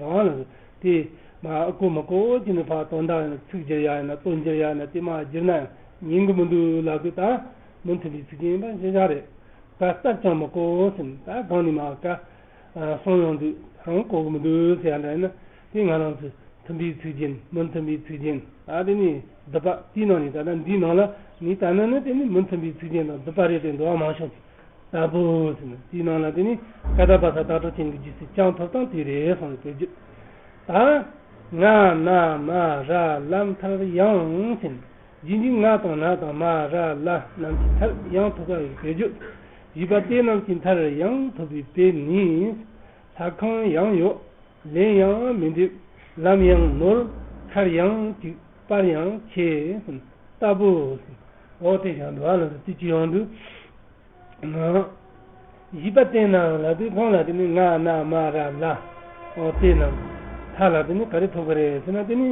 རང་ལ་དེ་མ་ཨ་གོ་མ་གོ་ཅི་ནས་ཕར་དོན་དག་ཡིན་ན་ཚིག་བསྒྱུར་ཡ་ཡིན་ན་དོན་བསྒྱུར་ཡ་ཡིན་ན་དེ་མ་བསྒྱུར་ན་ཡང་ཉན་གི་མི་འདུག་ལབ་དུས་ད་མི་མཐུན་པའི་ཚིག་རྒྱན་ཡིན་པ་ཤེས་བྱ་རེད། ཀ་ལྟར་ཀྱང་མི་གོ་ཟེར་ད་གང་ནས་མ་ཀ་སོང་ཡོང་དུས་རང་གོ་གི་མི་འདུག་ཟེར་ཡ་འདྲ་ཡིན་ན་དེ་ང་རང་ཚོས་མཐུན་པའི་ཚིག་རྒྱན་མི་མཐུན་པའི་ཚིག་རྒྱན་ཨ་དེ་ནི་སྡུད་པ་དེའི་ནང་ནས་ད་ལྟ་འདིའི་ནང་ལ་ངས་ལྟ་ན་ནི་དེ་ནི་མི་མཐུན་པའི་ཚིག་རྒྱན་དང་སྡུད་པ་རེད་དེ་འདུག་ཨ་མང་ཤོས་ཀྱི་ལྟ་བུ་ཟེར་ན་དེའི་ནང་ལ་དེ་ནི་ཀ་ཏ་པ་ས་ད་དྲག་ཅན་གྱི་རྗེས་སུ་ཀྱང་ཐོབ་སྟངས་དེ་རེད་གསུངས་པའི་རྒྱུ། ད་ང་ན་མ་ར་ལ་མཐར་ཡང་ཟེར། རྗེས་འཇུག་ང་དང་ན་དང་མ་ར་ལ་རྣམས་ཀྱི་མཐར་ཡང་ཐོབ་པ་ཡི་དཔེ་བརྗོད། བཞི་པ་དེ་རྣམས་ཀྱི་མཐར་ཡང་ཐོབ་པའི་དཔེ་ནི། ལྷ་ཁང་ཡང་ཡོད། ལན་ཡང་མི་འདེབས། ལམ་ཡང་ནོར། ཁར་ཡང་གཅིག་པར་ཡང་ཆེ། ལྟ་བུ། འོ་དེ་བཞག་འདུག་ཨ་ལ་དུ་དེ་ཅི་ཡོང་འདུག་བཞི་པ་བསྟན་ནའང་ལ་དུས་གང་ལ་དེ་ནི་ང་ན་མ་ར་ལ། འོ་དེ་རྣམས་མཐའ་ལ་དེ་ནི་ག་རེ་ཐོབ་གི་རེད་ཟེར་ན་དེ་ནི་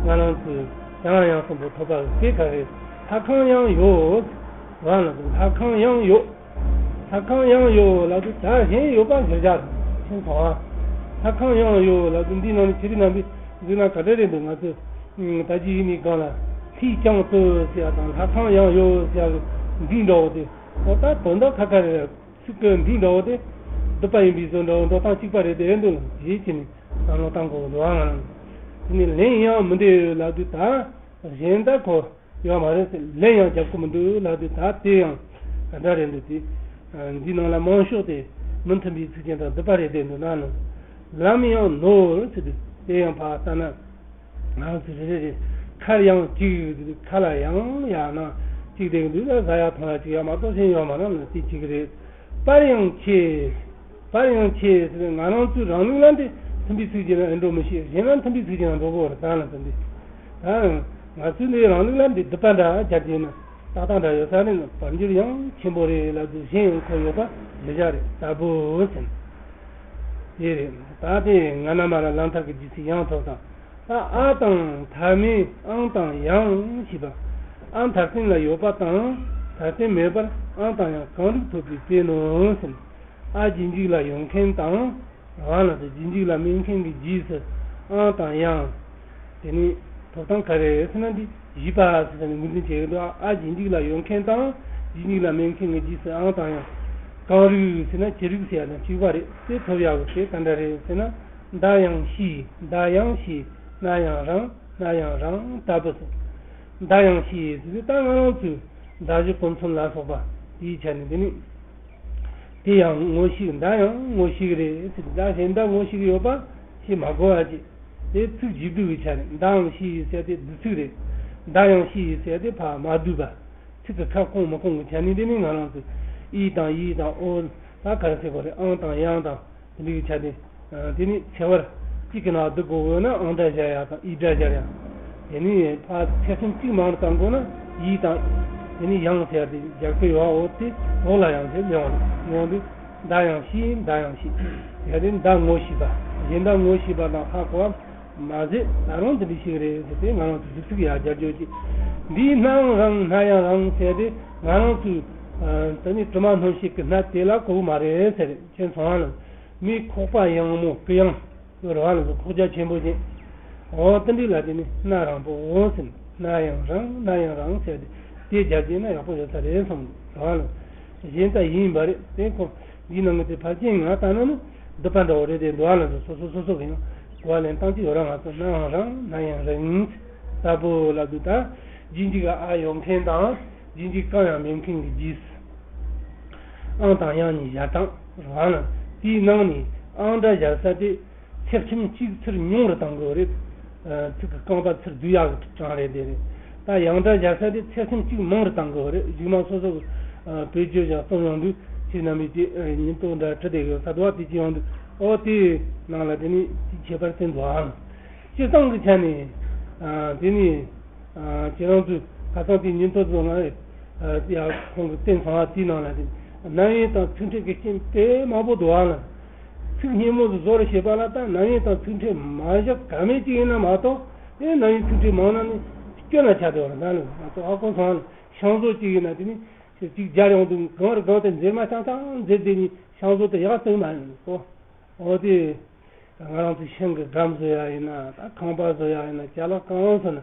ང་རང་ཚོས་ཡང་ཡང་གསུམ་པོ་ཐོབ་པ་དེ་ག་རེད། ལྷ་ཁང་ཡང་ཡོད། རང་ལ་དུ་ལྷ་ཁང་ཡང་ཡོད། ལྷ་ཁང་ཡང་ཡོད་ལ་དུ་ད་གཞན་ཡོད་པ་གཞིར་བཞག་ཕྱིན་སོང་ཨ། ལྷ་ཁང་ཡང་ཡོད་ལ་དུ་འདི་ནང་ནས་ཆི་རི་ནང་པའི་འཛུལ་ན་ག་འདྲ་རེད་འདུག་ང་ཚོས་ད་ཅི་ཡིན་ནི་གང་ལ་ལྷིས་ཀྱང་ལྟོས་ཟེར་ཡ་དང་ལྷ་ཁང་ཡང་ཡོད་ཟེར་ཡ་གི་འདི་འདྲ་བོ་དེ། ཨོ་ད་དོན་དག་ཁ་ཁ་རེད། ཚིག་གི་འབྲུ་འདྲ་བོ་དེ་སྡུད་པ་ཡིན་པའི་བཟོ་འདྲ་བོ་འགྲོ་སྟངས་གཅིག་པ་རེད་དེ་འདུག་ལ་ཡིད་ཀྱི་ནི་བསམ་བློ་བཏང་དགོས་འདུག་ཨང་། དེ་ནི་ལན་ཡང་མི་འདེབས་ལབ་དུས་ད་གཞན་དག་གོ་ཡོད་མ་རེད་ཟེར། ལན་ཡང་རྒྱབ་ཀྱི་མི་འདུག་ལབ་དུས་ད་དེ་ཡང་ག་འདྲ་རེད་འདུག་དེ། འདི་ནང་ལ་མང་ཤོས་དེ་མི་མཐུན་པའི་ཚིག་རྒྱན་དང་སྡུད་པ་རེད་དེ་འདུག་ན་ནི། ལམ་ཡང་ནོར་ཟེར་དུས་དེ་ཡང་ཕར་ལྟ་ན། ང་ཚོ་རེ་རེ་རེ་ཁར་ཡང་གཅིག་ཁ་ལ་ཡང་ཡང་ན་གཅིག་དེ་འདུག་ན་ཟ་ཡ་འཐུང་ཡ་གཅིག་ཡོད་མ་གཏོགས་གཞན་ཡོད་མ་རེད་ན་དེ་གཅིག་རེད། པར་ཡང་ཆེ། པར་ཡང་ཆེ་ཟེར་ན་ང་རང་ཚོའི་རང་ལུགས་ལ་འདི་མཐུན་པའི་ཚིག་རྒྱན་ན་འགྲོ་མི་ཤེས། གཞན་ལ་མཐུན་པའི་ཚིག་རྒྱན་ན་འགྲོ་གོ་རེད་ད་ལ་ཟེར་འདི། ད་ང་ཚོའི་འདི་རང་ལུགས་ལ་འདི་སྡུད་པ་འདྲ་རྒྱབ་ཀྱིན་ན་ཏག་ཏག་འདྲ་ཡོད་ས་རེད་ན་བར་འགྱུར་ཡང་ཆེན་པོ་རེད་ལབ་དུས་གཞན་ཡང་ཁོ་ཡོད་པ་གཞིར་བཞག་རེད་ལྟ་བུ་ཟེར། དེ་རེད། ད་དེ་ང་ན་མ་ར་ལ་མཐར་གྱི་རྗེས་སུ་ཡང་ཐོབ་དང་། ད་ཨ་དང་མཐའ་མེད་ཨང་དང་ཡང་ཞེས་པ། ཨ་མཐར་སྟན་ལ་ཡོད་པ་དང་མཐར་སྟན་མེད་པར་ཨང་དང་ཡང་གང་རུང་ཐོབ་པའི་དཔེ་ནོ་ཟེར། ཨ་རྗེས་འཇུག་ལ་ཡོད་མཁན་དང་། འང་ལ་དེ་རྗེས་འཇུག་ལ་མེད་མཁན་གྱི་རྗེས་སུ་ཨང་དང་ཡང་། དེ་ནི་ཐོབ་ཐང་ག་རེ་ཟེར་ན་འདི་བཞི་པ་ཟེར་ནས་ངོས་འཛིན་བྱེད་ཀྱི་འདུག་ཨ་རྗེས་འཇུག་ལ་ཡོད་མཁན་དང་རྗེས་འཇུག་ལ་མེད་མཁན་གྱི་རྗེས་སུ་ཨང་དང་ཡང་། གང་རུང་ཟེར་ན་ཅི་རིགས་ཟེར་ཡ་དང་གཅིག་པ་རེད། དེ་ཐོབ་ཡག་གི་དེ་ག་འདྲ་རེད་ཟེར་ན། མདའ་ཡང་ཤེས། མདའ་ཡང་ཤེས། སྣ་ཡང་རིང་། སྣ་ཡང་རིང་ལྟ་བུ་ཟེར། མདའ་ཡང་ཤེས་ཟེར་དུས་ད་ང་རང་ཚོས་མདའ་གཞུ་གོ་མཚོན་ལ་སོགས་པ་དེའི་ཆ་ནས་འདི་ནི། དེ་ཡང་ངོ་ཤེས། མདའ་ཡང་ངོ་ཤེས་ཀྱི་རེད་ཟེར་དུས་ད་གཞན་དག་ངོ་ཤེས་ཀྱི་ཡོད་པ། ཞེས་མ་གོ་བ་བྱས། དེ་ཚིག་བཞི་བསྡུས་ཀྱི་ཆ་ནས་མདའ་ཡང་བྱས་ཟེར་དེ་བསྡུས་ཚིག་རེད། མདའ་ཡང་བྱས་ཟེར་དེ་ཕར་མ་བསྡུས་པ། ཚིག་གི་ཁ་སྐོང་མི་སྐོང་གི་ཆ་ནས་དེ་ནི་ང་རང་ཚོས་ཨི་དང་ཡི་དང་ཨོ་ད་ག་རེ་ཟེར་དགོས་རེད། ཨང་དང་ཡང་དང་དེ་འདྲའི་ཆ་དེ། དེ་ནི་ཁྱད་པར་གཅིག་གི་ནང་བསྡུ་དགོས་ཡོད་ན་ཨང་སྒྲ་སྦྱར་ཡག་དང་ཨི་སྒྲ་སྦྱར་ཡག་དེ་ནི་ཕར་ཚེག་ཆུང་གཅིག་མང་རུ་བཏང་དགོས་ན་ཡི་དང་དེ་ནི་ཡང་ཟེར་དེ་རྒྱག་གི་ཡོད། འོ་དེ་འོག་ལ་ཡང་ཟེར་ཡོང་ཡོང་དུས། མདའ་ཡང་བྱས། མདའ་ཡང་བྱས། ཡ་དེ་མདའ་ངོ་ཤེས་པ། གཞན་དག་ངོ་ཤེས་པ་དང་ཧ་གོ་བ་མ་ཟད་ད་རུང་དེ་འདྲ་ཞིག་རེད་ཟེར་ཏེ་ང་རང་ཚོ་བསྡུས་ཚིག་ཡར་སྦྱར་རྒྱུ་ཅིག་འདིའི་སྣ་ཡང་རང་སྣ་ཡང་རང་ཟེར་ཏེ་ང་རང་ཚོའི་ད་ནི་དྲི་མ་སྣོམ་བྱེད་ཀྱི་སྣ་དེ་ལ་གོ་བོ་མ་རེད་ཟེར། ཁྱེད་ཚོ་ཧང་ལ་མི་ཁོག་པ་ཡངས་མོ་གུ་ཡངས་ར་བ་ལ་ཁོག་རྒྱ་ཆེན་པོ་ཅན། འོ་དེ་འདྲ་ལ་དེ་ནི་སྣ་རང་པོ་འོ་ཟེར། སྣ་ཡང་རང་སྣ་ཡང་རང་ཟེར་ཏེ་དེ་རྒྱབ་ཀྱི་ན་ཡག་པོ་ཡོད་ས་རེད་བསམ་ར་བ་ལ། གཞན་ལྟ་ཡིན་པ་རེད་དེ་ཁོ། འདིའི་ནང་གི་དེ་ཕལ་ཆེར་ང་ལྟ་ན་ནི་སྡུད་པ་འདྲ་བོ་རེད་དེ་འདུག་ཨ་ལ་འདུག་སོ་སོ་སོ་སོ་གི་ཡང་གོ་བ་ལེན་སྟངས་ཀྱི་ཡོད་ར། ང་ཚོ་སྣ་ཡང་རང་སྣ་ཡང་རིང་ལྟ་བུ་ལ་འདུག་ད་རྗེས་འཇུག་ག་ཨ་ཡོད་མཁན་དང་རྗེས་འཇུག་གང་ཡང་མེད་མཁན་གྱི་རྗེས་སུ་ཨང་དང་ཡང་གཉིས་སྦྱར་སྟངས་རང་ལ། དེའི་ནང་ནས་ཨང་སྒྲ་སྦྱར་ས་དེ་ཚེག་ཆུང་གཅིག་ཚུར་ཉུང་རུ་བཏང་དགོས་རེད། ཚིག་གི་རྐང་པ་ཚུར་བསྡུ་ཡག་གི་གྲངས་རེད་དེ་རེད། ད་ཡང་སྒྲ་སྦྱར་ས་དེ་ཚེག་ཆུང་གཅིག་མང་རུ་བཏང་དགོས་རེད། གཞུག་མ་སོ་སོ་གི་བེད་སྤྱོད་བྱ་རྩོམ་ཡོང་དུས་ཁྱེད་རྣམ་པས་དེ་ཉིན་ཐོ་འདྲ་བྲི་བསྡད་ཡོད་ས་དུ་བ་དེ་ཅི་ཡོང་དུས་ཨོ་དེའི་ནང་ལ་དེ་ནི་དེ་ཁྱད་པར་བསྟན་འདུག་ཨང་། སྤྱིར་བཏང་གི་ཆ་ནས་དེ་ནི་ཁ་སང་དེ་ཉིན་ཐོ་ཚོ་ང་ཡ་ཁོང་གི་བསྟན་སོང་བ་དེའི་ནང་ལ་དེ་རྣམ་དབྱེ་དང་ཚིག་ཕྲད་ཀྱི་རྐྱེན་དེ་མང་པོ་འདུག་ཨང་། ཚིག་སྙན་མོ་ཟིག་བཟོ་རུ་བྱེད་པ་ལ་ད་རྣམ་དབྱེ་དང་ཚིག་ཕྲད་མ་བཞག་ག་མེད་ཅིག་ཡིན་ན་མ་གཏོགས་དེ་རྣམ་དབྱེ་ཚིག་ཕྲད་མང་ན་ནི་སྐྱོན་ལ་ཆགས་བསྡད་པ་རེད། ད་ནི་ང་ཚོ་ཨ་ཁོ་ཚང་ཤང་བཟོ་གཅིག་ཡིན་ན་དེ་ནི་གཅིག་སྦྱར་ཡོང་དུས་གང་རུ་གང་དེ་འཛེར་མ་ཆང་ཆང་འཛེར་དེ་ནི་ཤང་བཟོ་དེ་ཡག་སོང་མ་ཡིན་གོ། འོ་དེ་ང་རང་ཚོ་ཤང་གི་སྒམ་བཟོ་ཡ་ཡིན་ན་ད་ཁང་པ་བཟོ་ཡ་ཡིན་ན་ཅ་ལག་གང་བཟོ་ན།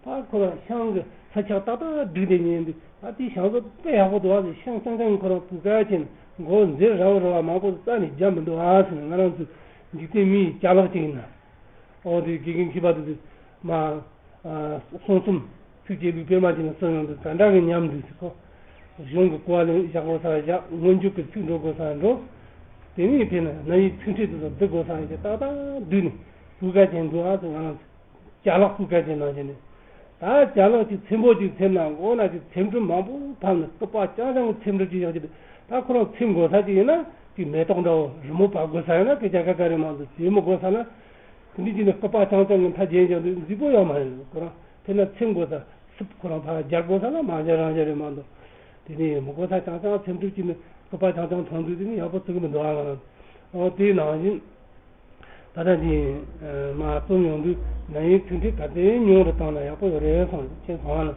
ད་ཁོ་རང་ཤང་གི་ས་ཆ་ཏག་ཏག་བསྒྲིགས་ཏེ་ཉན་དུས་ད་དེའི་ཤང་བཟོ་དཔེ་ཡག་པོ་འདུག་ཨ་ཟེར། ཤང་ཤང་ཤང་ཁོ་རང་སྤུས་ཀ་ཅན་མགོ་འཛེར་ར་བ་ར་བ་མང་པོ་རྩ་ནས་རྒྱབ་མི་འདུག་ཨ་ཟེར། ང་རང་ཚོ་འཇིག་རྟེན་མིའི་ཅ་ལག་ཅིག་ཡིན་ན། ཨོ་དེ་དགེ་རྒན་མཁས་པ་དེ་ཚོས་མ་གསུང་རྩོམ་ཚིགས་བཅད་ལུས་སྤེལ་མ་བྱས་ན་སོ་ཡོང་དུས་ག་འདྲ་གི་ཉམས་འདུག་ཟེར་གོ། གཞུང་གི་གོ་བ་ལེན་བཞག་དགོས་ས་བཞག་སྔོན་འཇུག་གི་ཚིག་འགྲོ་དགོས་ས་འགྲོ། དེ་ནས་དེ་ནས་རྣམ་དབྱེ་ཚིག་ཕྲད་དེ་ཚོ་བསྡུ་དགོས་ས་ཡིན་ཏག་ཏག་བསྡུས་ནས་སྤུས་ཀ་ཅན་འདུག་ཨ་ཟེར། ང་རང་ཅ་ལག་སྤུས་ཀ་ཅན་ནང་བཞིན་ནས། ད་ཅ་ལག་ཅིག་ཚེམ་པོ་ཅིག་ཚེམ་ན་འོ་ན་ཅིག་ཚེམ་དྲུབ་མང་པོ་ཕབ་ནས་སྐུད་པ་རྐྱང་རྐྱང་གི་ཚེམ་དྲུབ་ཅིག་བཞག་རྒྱུ་དེ་ད་ཁོ་རང་ཚེམ་དགོས་ས་ཅིག་ཡིན་ན་ཅིག་མེ་ཏོག་འདྲ་བོ་རི་མོ་བབས་དགོས་ས་ཡིན་ན་སྐད་ཆ་ག་ག་རེ་མང་དུ་དེ་མི་དགོས་ས་ན། དེ་འདྲའི་ཅིག་ནས་སྐུད་པ་རྐྱང་རྐྱང་གི་མཐའ་རྒྱན་བཞག་དུས་མཛེས་པོ་ཡོད་མ་རེད། ཁོ་རང་དེ་ན་ཚེམ་དགོས་ས་སུབ་ཁོ་རང་ཕར་སྦྱར་དགོས་ས་ན་མ་སྦྱར་རང་སྦྱར་རེད་མང་དུ། དེ་ནས་མི་དགོས་ས་རྐྱང་རྐྱང་ཚེམ་དྲུབ་ཅིག་ནས་སྐུད་པ་རྐྱང་རྐྱང་མཐོང་དུས་དེ་ནས་ཡག་པོ་བརྩི་གི་མི་འདུག་ཨ། ང་རང་ཨོ་དེའི་ནང་བཞིན། ད་ལྟ་འདི་མ་རྩོམ་ཡོང་དུས་རྣམ་དབྱེ་ཚིག་ཕྲད་ག་ཚད་ཉུང་རུ་བཏང་ན་ཡག་པོ་ཡོད་རེད་བསམ་ཁྱེད་ཚོ་ཧང་ལ།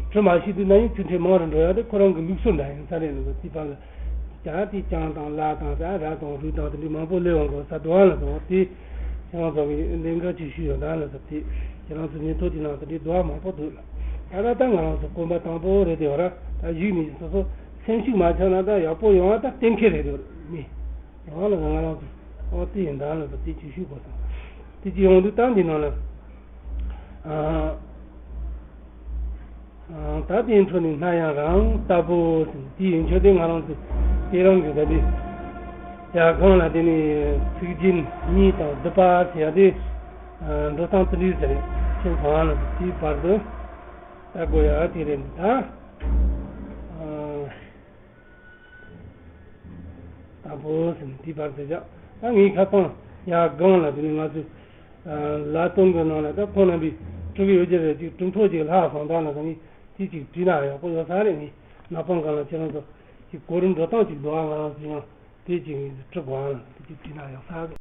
བྲི་མ་ཤེས་དུས་རྣམ་དབྱེ་ཚིག་ཕྲད་མང་རུ་འགྲོ་ཡག་དེ་ཁོ་རང་གི་ལུགས་སྲོལ་འདྲ་ཡིན་ས་རེད། ནི་དེ་བར་ལ་ཀྱ་དེ་ཀྱང་དང་ལ་དང་ཟ་ར་དང་རུ་དང་དེ་འདྲའི་མང་པོ་སླེབས་འོང་དགོས་ས་འདུག་ཨ་ལ་དང་དེ་ཁྱེད་རང་ཚོ་གི་ལས་འགན་ཅིག་ཞུས་ཡོད་ད་ལ་ས་དེ་ཁྱེད་རང་ཚོ་ཉིན་ཐོ་དེ་ནང་དེ་འདྲའི་འདུག་ཨ་མང་པོ་འདུག་ལ། ད་ལྟ་ད་ང་རང་ཚོ་གོམ་པ་དང་པོ་རེད་དེ་བ་ར་ད་གཞུག་ནས་སོ་སོ་སེམས་ཤུགས་མ་ཆག་ན་ད་ཡག་པོ་ཡོང་བ་ད་གཏན་འཁེལ་རེད་དེ་བ་ར་མི། རང་ལ་ང་རང་ཚོ་ཨོ་དེ་ཡིན་ད་ལ་ཚོ་དེ་ཅིག་ཞུ་དགོས་དང་། དེ་ཅིག་ཡོང་དུས་ད་འདི་ནང་ལ་ཨ་ཨ་ད་དེའི་འཕྲོ་ནས་སྣ་ཡང་རང་ལྟ་བུ་ཟིན་དེ་ཡིན་ཆོག་དེ་ང་རང་ཚོ་དེ་རང་གི་ད་དེ་ཡ་གང་ལ་དེ་ནས་ཚིག་རྒྱན་གཉིས་དང་བསྡུ་བ་ཟེར་ཡ་དེ་འགྲོ་སྟངས་དེ་འདྲ་ཟེར་ཁྱེད་ཚོ་ང་ལ་དེའི་བར་དུ་ལྟ་དགོས་ཡ་དེ་རེད་ད། དང་པོ་ཟིན་དེའི་བར་དུ་བཞག་ད་ངའི་ཁ་སང་ཡ་སྒང་ལ་དེ་ནས་ང་ཚོས་ལ་སྟོན་གི་ནང་ལ་ད་ཁོང་རྣམ་པས་དཀྲུག་གི་ཡོད་ཀྱི་རེད། ཅིག་དཀྲུག་ཐོག་ཅིག་ལྷག་སོང་ད་ལ་ད་ངས་དེ་ཅིག་བྲིས་ན་ཡག་པོ་ཡོད་ས་རེད། ངས་ནག་པང་སྒང་ལ་ཁྱེད་རང་ཚོ་ཅིག་གོ་རིམ་འགྲོ་སྟངས་ཅིག་འདུག་ཨ། ང་རང་ཚོ་ཡང་དེ་ཅིག་དཀྲུག་གོ་ཨ་ལ་དེ་ཅིག་བྲིས་ན་ཡག་ས་རེད།